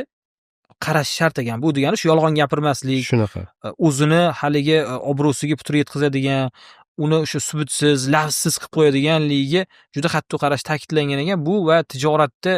qarash shart ekan. Bu degani shu yolg'on gapirmaslik, Shunaqa. o'zini haligi obro'siga putur yetkazadigan, uni o'sha subutsiz, lafzsiz qilib qo'yadiganligiga juda qattiq qarash ta'kidlangan ekan. Bu va tijoratda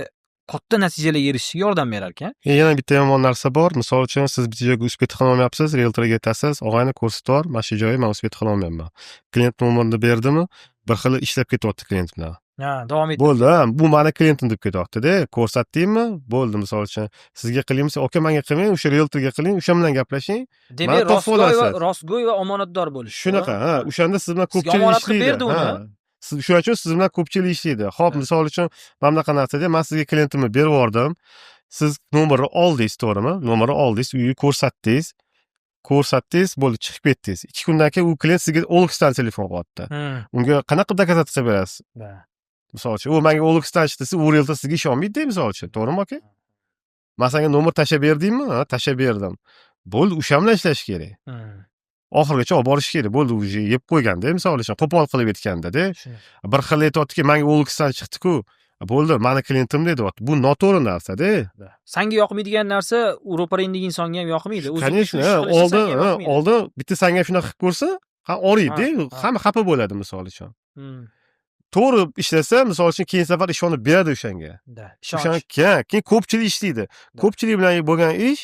katta natijalarga erishishga yordam berar ekan. Yana bitta yomon narsa bor. Misol uchun, siz bitta joyga успеть qilolmayapsiz, rieltorga aytasiz: "Og'ayni, ko'rsatib yubor, mana shu joyi man успеть qilolmayapman." Klient nomerini berdimi, bir xil ishlab ketyapti klient bilan. Ha, davom et. Bo'ldi, ha, bu mani klientim deb ketyapti-da. Ko'rsatdingmi? Bo'ldi, misol uchun, sizga qilaymi? Aka, menga qilmang, o'sha rieltorga qiling, o'sha bilan gaplashing. Demak, Mani topib rostgo'y va olasiz. rostgo'y va omonatdor bo'lish. Shunaqa, ha, o'shanda siz bilan Sizga ko'pchilik omonat qilib ishlaydi. berdi uni. Ha. Siz shuning uchun siz bilan ko'pchilik ishlaydi. Xo'p, misol uchun, mana bunaqa narsada man sizga klientimni berib yubordim. Siz nomerni oldingiz, to'g'rimi? Nomerni oldingiz, uyni ko'rsatdingiz. Ko'rsatdingiz, bo'ldi, chiqib ketdingiz. 2 kundan keyin u klient sizga OLXdan telefon qilyapti. Unga qanaqa qilib доказать qilib berasiz? Misol uchun, u menga OLXdan chiqdi desa, u rieltor sizga ishonmaydi, misol uchun, to'g'rimi, aka? Man senga nomer tashlab berdingmi? Ha, tashlab berdim. Bo'ldi, o'sha bilan ishlash kerak. Oxirigacha olib borish kerak. Bo'ldi, уже yeb qo'yganda, misol uchun, qo'pol qilib aytganda-da. Bir xil aytyaptiki, menga OLXdan chiqdi-ku. Bo'ldi, mani klientim deyapti. Bu noto'g'ri narsa-da. Sanga yoqmaydigan narsa u ro'parangdagi insonga ham yoqmaydi. O'zi Конечно, shu ish qilishi oldin, sanga ham yoqmaydi. Oldin bitta sanga shunaqa qilib ko'rsa, ha, og'riydi, hamma xafa bo'ladi, misol uchun. To'g'ri ishlasa, misol uchun, keyin safar ishonib beradi o'shanga. Ishonch. O'shan keyin ko'pchilik ishlaydi. Ko'pchilik bilan bo'lgan ish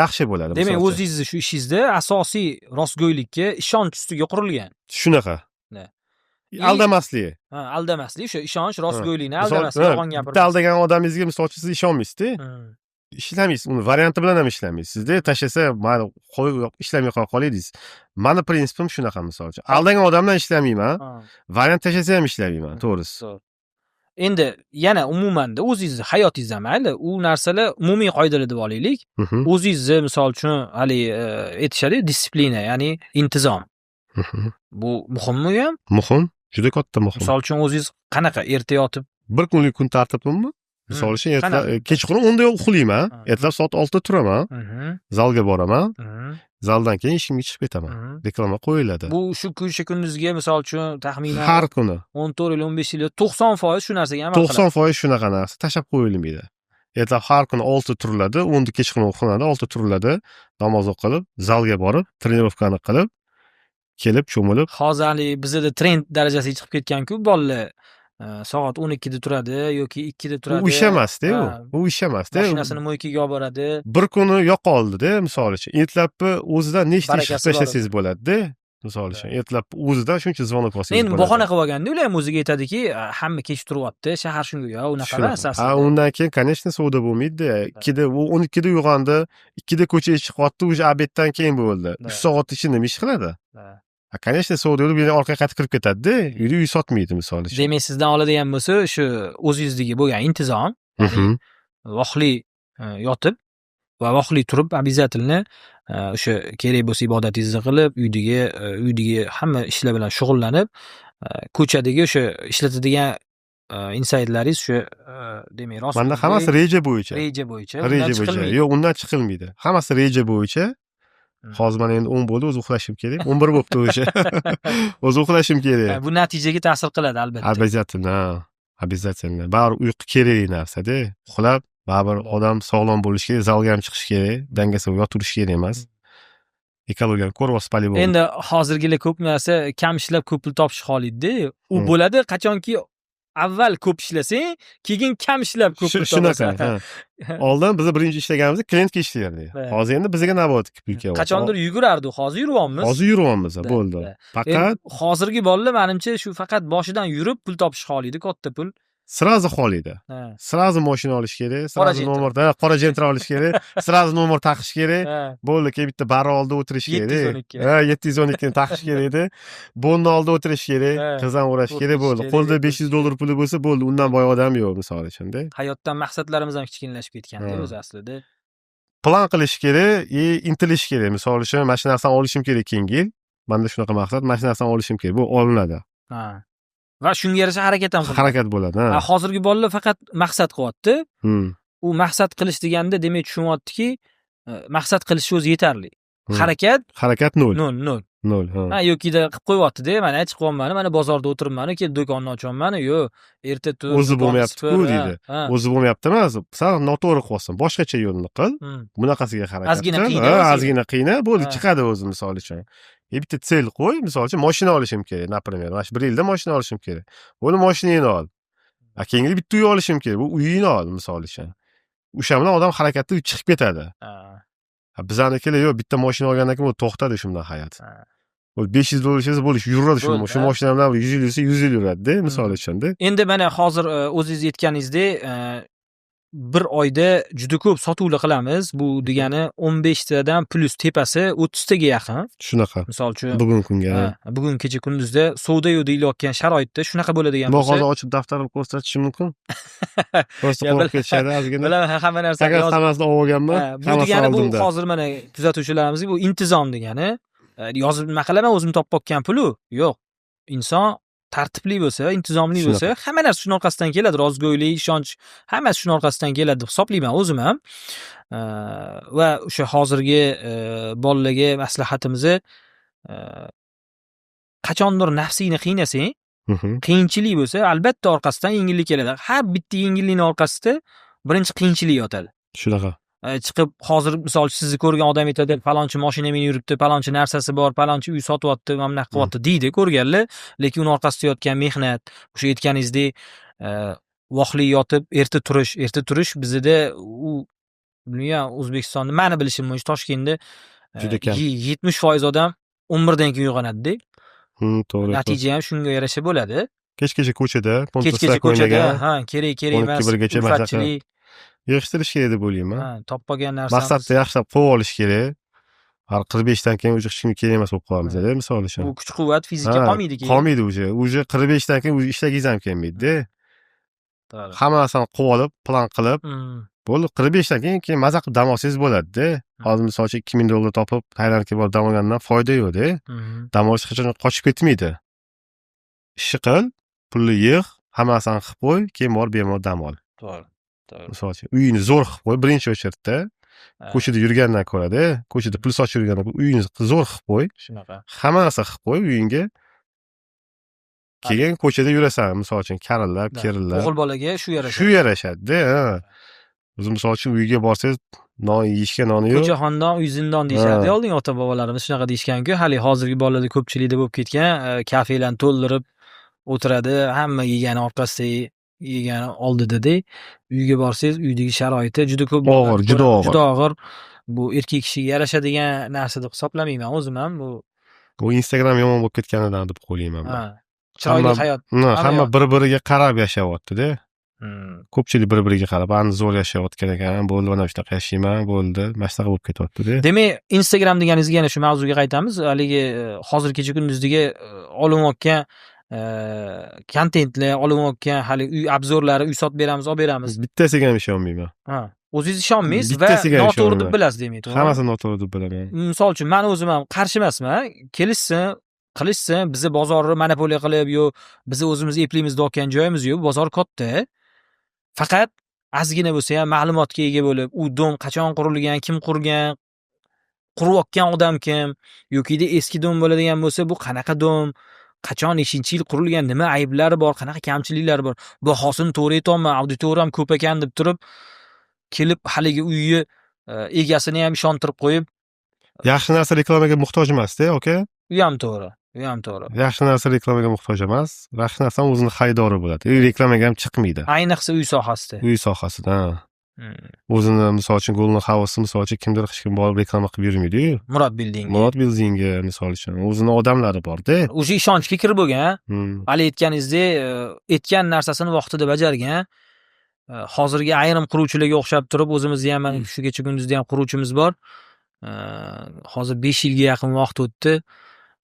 yaxshi bo'ladi. Demak, misol uchun. o'zingizni shu ishingizda asosiy rostgo'ylikka, ishonch ustiga qurilgan. Shunaqa. Aldamaslik. Ha, aldamaslik, o'sha ishonch, rostgo'ylikni, Misol, aldamaslik, yolg'on bitta gapirmaslik. aldagan odamingizga, misol uchun, siz ishonmaysizda. Ishlamaysiz, uni varianti bilan ham ishlamaysiz. Sizda tashlasa, mayli, qo'y, ishlamay qo'ya qolay deysiz. Mani prinsipim shunaqa, misol uchun. Aldagan odam bilan ishlamayman. Variant tashlasa ham ishlamayman, to'g'risi. Zo'r. Endi yana umumanda o'zingizni hayotingizda, mayli, u narsalar umumiy qoidalar deb olaylik. O'zingizni, misol uchun, haligi aytishadi, дисциплина, ya'ni intizom. Bu muhimmi u ham? Muhim, juda katta muhim. Misol uchun, o'zingiz qanaqa erta yotib Bir kunlik kun tartibimmi? Misol uchun, ertalab, Qanaqa? Kechqurun 10da uxlayman, ertalab soat 6da turaman, zalga boraman, zaldan keyin ishimga chiqib ketaman. Reklama qo'yiladi. Bu shu kecha kunduzgi, misol uchun, taxminan Har kuni. 14 yil, 15 yil, 90% shu narsaga amal qiladi. 90% shunaqa narsa tashlab qo'yilmaydi. Ertalab har kuni 6 turiladi, 10da kechqurun uxlanadi, 6 turiladi, namoz o'qilib, zalga borib, trenirovkani qilib, kelib cho'milib. Hozir haligi bizada trend darajasiga chiqib ketgan-ku, bolalar soat 12 da turadi yoki 2 da turadi. U ish emasda u. U ish emasda. Mashinasini мойка ga olib boradi. Bir kuni yo'qoldida, misol uchun. Ertalabni o'zidan nechta ish qilib Barakasi bor. tashlasangiz bo'ladi-da. Misol uchun, ertalab o'zidan shuncha звонок olsangiz Endi bo'ladi. bahona qilib olganda ular ham o'ziga aytadiki, hamma kech turyapti, shahar shunga, yo, unaqa emas Shunaqa. Ha, aslida. undan keyin, конечно, savdo bo'lmaydi. 2da, u 12da uyg'ondi, 2da ko'chaga chiqyapti, уже обед dan keyin bo'ldi. 3 soat ichida nima ish qiladi? Ha, конечно, savdo yo'q, bu yerga orqaga qaytib kirib ketadi-da. Uyda uy sotmaydi, misol uchun. Demak, sizdan oladigan bo'lsa, shu o'zingizdagi bo'lgan intizom, ya'ni vaqtli yotib va vaqtli turib, обязательно o'sha kerak bo'lsa ibodatingizni qilib, uydagi hamma ishlar bilan shug'ullanib, ko'chadagi o'sha ishlatadigan insaytlaringiz shu, demak, rost. Manda hammasi reja bo'yicha. Reja bo'yicha. Undan Reja bo'yicha. chiqilmaydi. Yo'q, undan chiqilmaydi. Hammasi reja bo'yicha. Hozir mana endi 10 bo'ldi, o'zi uxlashim kerak. 11 bo'libdi o'sha. O'zi uxlashim kerak. Bu natijaga ta'sir qiladi albatta. Обязательно, обязательно. Baribir uyqu kerakli narsa-da. Uxlab, baribir odam sog'lom bo'lishi kerak, zalga ham chiqish kerak, dangasa yotirish kerak emas. Ekologiyani ko'ryapsiz по-любому. Endi hozirgilar ko'p narsa kam ishlab ko'p pul topishni xohlaydi-da. U bo'ladi qachonki avval ko'p ishlasang, keyin kam ishlab ko'p pul Shunaqa, topasan. Ha. Oldin biz birinchi ishlaganimizda klientga ishlardik. Hozir endi bizga navbat pul kelyapti. Qachondir yugurardi, hozir yuryapmiz. Hozir yuryapmiz, bo'ldi. Faqat hozirgi bolalar menimcha shu faqat boshidan yurib pul topishni xohlaydi, katta pul. Сразу xohlaydi. Сразу mashina olish kerak, сразу nomer, qora Gentra olish kerak, сразу nomer taqish kerak. Bo'ldi, keyin bitta bar oldida o'tirish kerak. Ha, 712 ni taqish kerak edi. Bonni oldida o'tirish kerak, qiz ham o'rash kerak bo'ldi. Qo'lda $500 puli bo'lsa bo'ldi, undan boy odam yo'q misol uchun-da. Hayotdan maqsadlarimiz ham kichkinalashib ketganda o'zi aslida. Plan qilish kerak, и intilish kerak. Misol uchun, mana shu narsani olishim kerak keyingi yil. Menda shunaqa maqsad, mana shu narsani olishim kerak. Bu olinadi. Va shunga yarasha harakat ham qilinadi. Harakat bo'ladi, ha. Hozirgi bolalar faqat maqsad qilyapti. U maqsad qilish deganda demak tushunyaptiki, maqsad qilish o'zi yetarli. Harakat Harakat nol. Nol, nol. Nol, ha. Ha, yokida qilib qo'yyapti-da, mana chiqyapman, mana bozorda o'tiribman, kelib do'konni ochyapman, yo'q, erta tur. O'zi bo'lmayapti-ku deydi. O'zi bo'lmayapti emas, san noto'g'ri qilyapsan, boshqacha yo'lni qil. Bunaqasiga harakat Ozgina qil. qiyna Ha, o'zingni. ozgina qiyna, bo'ldi, chiqadi o'zi misol uchun. Bitta цель qo'y, misol uchun mashina olishim kerak, например, mana shu bir yilda mashina olishim kerak. Bo'ldi, mashinangni ol. A keyingi yil bitta uy olishim kerak, bu uyingni ol misol uchun. O'sha bilan odam harakatda chiqib ketadi. Bizanikilar yo'q, bitta mashina olgandan keyin to'xtadi shu bilan hayot. Bu $500 ishlasa bo'ldi, yuradi shu Bo'ldi, shu ha. mashina bilan 100 yil yursa 100 yil yuradida, misol uchun-da. Endi mana hozir o'zingiz aytganingizdek, bir oyda juda ko'p sotuvlar qilamiz. Bu degani 15 tadan plyus tepasi 30 taga yaqin. Shunaqa. Misol uchun, Bugungi kunga. Ha, bugun kecha kunduzda savdo yo'q deyilayotgan sharoitda shunaqa bo'ladigan Bu bo'lsa. hozir ochib daftarimni ko'rsatishim mumkin. Просто Ya, qo'rqib ketishadi ozgina. Bilaman, hamma narsani Faqat hammasini olib olganman. Ha, bu Hammasi degani bu oldimda. hozir mana kuzatuvchilarimizga bu intizom degani. Yozib nima qilaman, o'zim topib olgan pulu yo'q. Inson tartibli bo'lsa, intizomli bo'lsa, hamma narsa shuni orqasidan keladi. Rostgo'ylik, ishonch, hammasi shuni orqasidan keladi deb hisoblayman o'zim ham. Va o'sha hozirgi bolalarga maslahatimizni, qachondir nafsingni qiynasang, qiyinchilik bo'lsa, albatta orqasidan yengillik keladi. Har bitta yengillikning orqasida birinchi qiyinchilik yotadi. Shunaqa. Chiqib hozir misol uchun sizni ko'rgan odam aytadi, falonchi mashina minib yuribdi, palonchi narsasi bor, palonchi uy sotyapti, mana bunaqa qilyapti deydi ko'rganlar, lekin uni orqasida yotgan mehnat, o'sha aytganingizdek, vohli yotib erta turish, erta turish bizda u bilmayman, O'zbekistonda mani bilishim bo'yicha Toshkentda Juda kam. 70% odam 11dan keyin uyg'onadi-da. To'g'ri. Natija ham shunga yarasha bo'ladi. Kechgacha ko'chada, Kechgacha Counter-Strike ko'chada, o'ynagan. ha, kerak kerak 12 emas, birgacha masafa. ulfatchilik. Yig'ishtirish kerak deb o'ylayman. Ha, topib olgan narsamiz. Maqsadni yaxshilab qo'yib olish kerak. Har 45 dan keyin уже hech kimga kerak emas bo'lib qolamiz-da, misol uchun. Bu kuch-quvvat, fizika qolmaydi keyin. Qolmaydi уже. Уже 45 dan keyin уже ishlagingiz ham kelmaydi-da. To'g'ri. Hamma narsani qilib olib, plan qilib, bo'ldi. 45 dan keyin maza qilib dam olsangiz bo'ladi-da. Hozir misol uchun $2000 topib, Tailandga borib dam olgandan foyda yo'q-da. Dam olish hech qachon qochib ketmaydi. Ishni qil, pulni yig', hamma narsani qilib qo'y, keyin borib bemalol dam ol. To'g'ri. To'g'ri. Misol uchun, uyingni zo'r qilib qo'y, birinchi очередь da. Ko'chada yurgandan ko'rada, ko'chada pul sochib yurgandan ko'ra uyingni zo'r qilib qo'y. Shunaqa. Hamma narsa qilib qo'y uyingga. Keyin ko'chada yurasan, misol uchun, karillab, kerillab. O'g'il bolaga shu yarashadi. Shu yarashadi-da, ha. O'zi misol uchun uyga borsangiz, non yeyishga noni yo'q. Ko'cha xonadon, uy zindon deyishardi oldin ota bobolarimiz shunaqa deyishgan-ku. Hali hozirgi bolalarda ko'pchilikda bo'lib ketgan, kafelarni to'ldirib o'tiradi, hamma yegani orqasida, yegani oldida-da. Uyga borsangiz, uydagi sharoiti juda ko'p Og'ir, juda og'ir. Juda og'ir. Bu erkak kishiga yarashadigan narsa deb hisoblamayman o'zim ham bu. Bu Instagram yomon bo'lib ketganidan deb o'ylayman men. Ha. Chiroyli hayot. Hamma Hamma bir-biriga qarab yashayapti-da. Ko'pchilik bir-biriga qarab, ani zo'r yashayotgan ekan, bo'ldi, mana shunaqa yashayman, bo'ldi, mana shunaqa bo'lib ketyapti-da. Demak, Instagram deganingizga yana shu mavzuga qaytamiz. Haligi hozir kecha kunduzdagi olinayotgan kontentlar, olinayotgan hali uy обзор lari, uy sotib beramiz, olib beramiz. Bittasiga ham ishonmayman. Ha. O'zingiz ishonmaysiz va Bittasiga ham noto'g'ri deb ishonmayman. bilasiz demak, to'g'rimi? Hammasini noto'g'ri deb bilaman. Misol uchun, men o'zim ham qarshi emasman. Kelishsin, qilishsin, bizni bozorni monopoliya qilib, yo bizni o'zimiz eplaymiz deyotgan joyimiz yo'q. Bozor katta. Faqat ozgina bo'lsa ham ma'lumotga ega bo'lib, u dom qachon qurilgan, kim qurgan, qurayotgan odam kim, yokida eski dom bo'ladigan bo'lsa, bu qanaqa dom, qachon, nechinchi yil qurilgan, nima ayblari bor, qanaqa kamchiliklari bor, bahosini to'g'ri aytyapman, auditoriyam ko'p ekan deb turib, kelib haligi uyni egasini ham ishontirib qo'yib, Yaxshi narsa reklamaga muhtoj emas-da, aka. U ham to'g'ri, u ham to'g'ri. Yaxshi narsa reklamaga muhtoj emas. Yaxshi narsani o'zini xaridori bo'ladi. И reklamaga ham chiqmaydi. Ayniqsa uy sohasida. Uy sohasida, ha. O'zini, misol uchun, Golden House, misol uchun, kimdir, hech kim borib reklama qilib yurmaydi-yu. Murod Building. Murod Buildingga, misol uchun, o'zini odamlari bor-da. Уже ishonchga kirib bo'lgan. Hali aytganingizdek, aytgan narsasini vaqtida bajargan. Hozirgi ayrim quruvchilarga o'xshab turib, o'zimizni ham, mana shu kecha kunduzda ham quruvchimiz bor. Hozir 5 yilga yaqin vaqt o'tdi.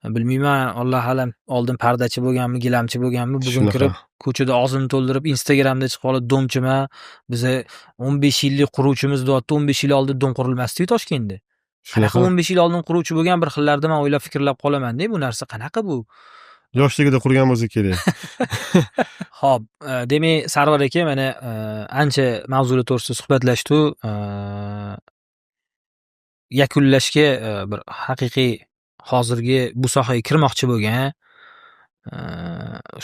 Bilmayman, Alloh alam, oldin pardachi bo'lganmi, gilamchi bo'lganmi, bugun kirib ko'chada og'zini to'ldirib Instagramda chiqib olib, "Дом chiman, biza 15 yillik quruvchimiz", deyapti. 15 yil oldin дом qurilmasdi Toshkentda. Qanaqa 15 yil oldin quruvchi bo'lgan bir xillarda man o'ylab, fikrlab qolaman-da, bu narsa qanaqa bu? Yoshligida qurgan bo'lsa kerak. Xo'p, demak, Sarvar aka, mana ancha mavzular to'g'risida suhbatlashdik. Yakunlashga bir haqiqiy hozirgi bu sohaga kirmoqchi bo'lgan,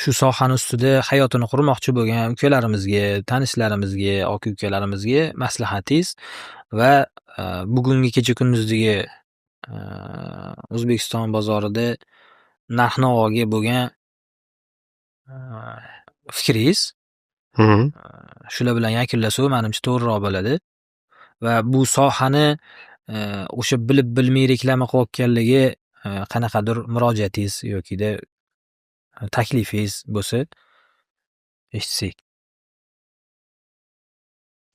shu sohani ustida hayotini qurmoqchi bo'lgan ukalarimizga, tanishlarimizga, aka ukalarimizga maslahatingiz va bugungi kecha kunduzdagi O'zbekiston bozorida narx-navoga bo'lgan fikringiz. Shular bilan yakunlasak, manimcha, to'g'riroq bo'ladi. Va bu sohani o'sha bilib bilmay reklama qilayotganlarga qanaqadir murojaatingiz yokida taklifingiz bo'lsa, eshitsak.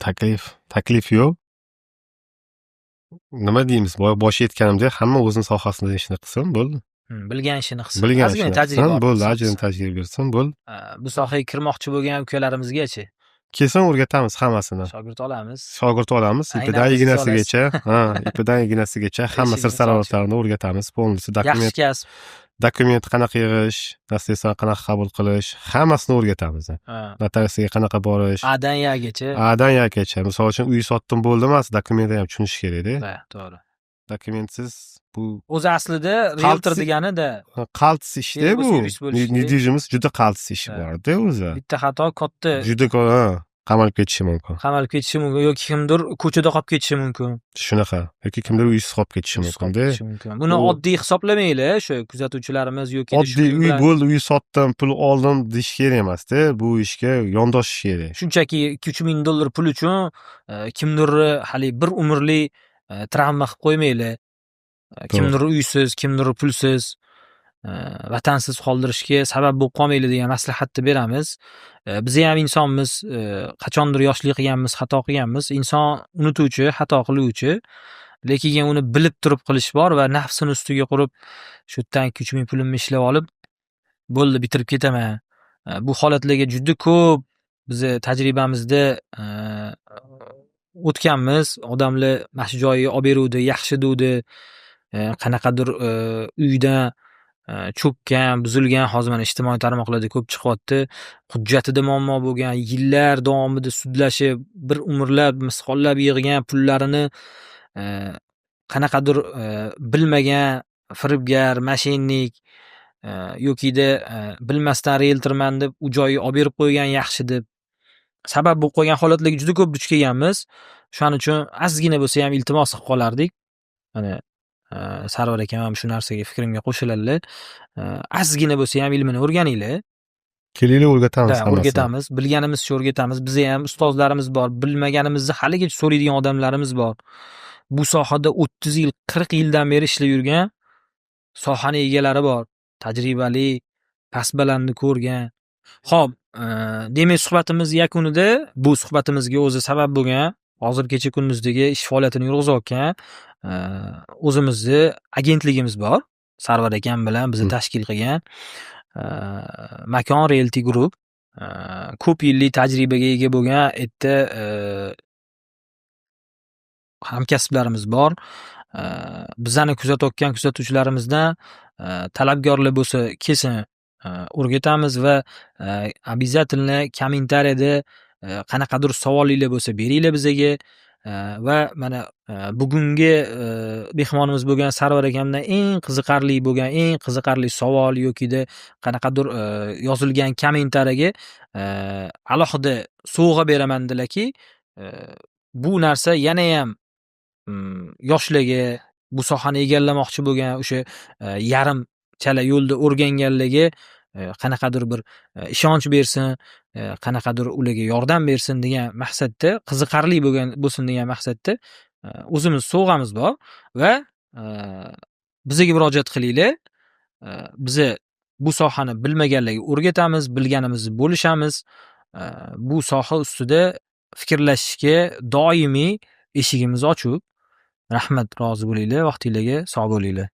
Taklif, taklif yo'q. Nima deymiz? Boya boshi aytganimdek, hamma o'zini sohasida ishini qilsin, bo'ldi. Bilgan ishini qilsin. Bilgan Ozgina ishini tajriba qilsin, bo'ldi, orttirsin. Ozgina tajriba bersin, bo'ldi. Bu sohaga kirmoqchi bo'lgan ukalarimizgachi? Kelsin, o'rgatamiz hammasini. Shogird olamiz. Shogird olamiz, Aynan ipidan siz ignasigacha, ha, ipidan ignasigacha hamma sir Eshigimiz ochiq. sarolatlarini o'rgatamiz. Полностью dokument, Yaxshi kasb. dokument qanaqa yig'ish, наследство qanaqa qabul qilish, hammasini o'rgatamiz. Notariusga qanaqa borish, Adan Yagacha. Adan Yagacha. Misol uchun, uy sotdim, bo'ldi emas, dokumentni ham tushunish kerakda. Ha, to'g'ri. Dokumentsiz bu O'zi aslida realtor degani-da qaltis ishda Kerak bu. bo'lsa yurist bo'lishi kerak. Недвижимость juda qaltis ish borda o'zi. Bitta xato katta Juda ha, qamalib ketishi mumkin. Qamalib ketishi mumkin yoki kimdir ko'chada qolib ketishi mumkin. Shunaqa. Yoki kimdir uysiz qolib ketishi Uysiz qolib mumkin-da. ketishi mumkin. Buni oddiy hisoblamanglar, o'sha kuzatuvchilarimiz yoki Oddiy uy bo'ldi, uy sotdim, pul oldim deyish kerak emas-da. Bu ishga yondoshish kerak. Shunchaki 2-3 ming dollar pul uchun kimdir hali bir umrli travma qilib qo'ymanglar. Kimdir uysiz, kimdir pulsiz, vatansiz qoldirishga sabab bo'lib qolmanglar degan maslahatni beramiz. Biz ham insonmiz, qachondir yoshlik qilganmiz, xato qilganmiz. Inson unutuvchi, xato qiluvchi. Lekin uni bilib turib qilish bor va nafsini ustiga qurib, shu yerdan 2-3 ming pulimni ishlab olib, bo'ldi, bitirib ketaman. Bu holatlarga juda ko'p bizni tajribamizda o'tganmiz. Odamlar mana shu joyga olib beruvdi, yaxshi duvdi. Qanaqadir uydan cho'kkan, buzilgan, hozir mana ijtimoiy tarmoqlarda ko'p chiqyapti. Hujjatida muammo bo'lgan, yillar davomida sudlashib, bir umrlab, misqollab yig'gan pullarini qanaqadir bilmagan firibgar, мошенник yokida bilmasdan rieltorman deb u joyga olib berib qo'ygan yaxshi deb sabab bo'lib qolgan holatlarga juda ko'p duch kelganmiz. Shuning uchun ozgina bo'lsa ham iltimos qilib qolardik. Mana Sarvar akam ham shu narsaga, fikrimga qo'shiladilar. Ozgina bo'lsa ham ilmini o'rganinglar. Kelinglar, o'rgatamiz Da, hammasini. O'rgatamiz. Bilganimizcha o'rgatamiz. Biza ham ustozlarimiz bor. Bilmaganimizni haligacha so'raydigan odamlarimiz bor. Bu sohada 30 yil, 40 yildan beri ishlab yurgan sohani egalari bor. Tajribali, past balandni ko'rgan. Xo'p, demak, suhbatimiz yakunida bu suhbatimizga o'zi sabab bo'lgan, hozir kecha kunduzdagi ish faoliyatini yurg'izayotgan o'zimizni agentligimiz bor. Sarvar akam bilan bizni tashkil qilgan Makon Realty Group, ko'p yillik tajribaga ega bo'lgan yerda hamkasblarimiz bor. Bizani kuzatayotgan kuzatuvchilarimizdan talabgorlar bo'lsa, kelsin, o'rgatamiz va обязательно kommentariyada qanaqadir savolinglar bo'lsa, beringlar bizaga. Va mana bugungi mehmonimiz bo'lgan Sarvar akamdan eng qiziqarli bo'lgan, eng qiziqarli savol yokida qanaqadir yozilgan kommentariyaga alohida sovg'a beraman dedilarki, bu narsa yanayam yoshlarga, bu sohani egallamoqchi bo'lgan, o'sha yarim chala yo'lda o'rganganlarga qanaqadir bir ishonch bersin, qanaqadir ularga yordam bersin degan maqsadda, qiziqarli bo'lgan bo'lsin degan maqsadda o'zimiz sovg'amiz bor va bizaga murojaat qilinglar. Biza bu sohani bilmaganlarga o'rgatamiz, bilganimizni bo'lishamiz. Bu soha ustida fikrlashishga doimiy eshigimiz ochiq. Rahmat, rozi bo'linglar, vaqtinglarga sog' bo'linglar.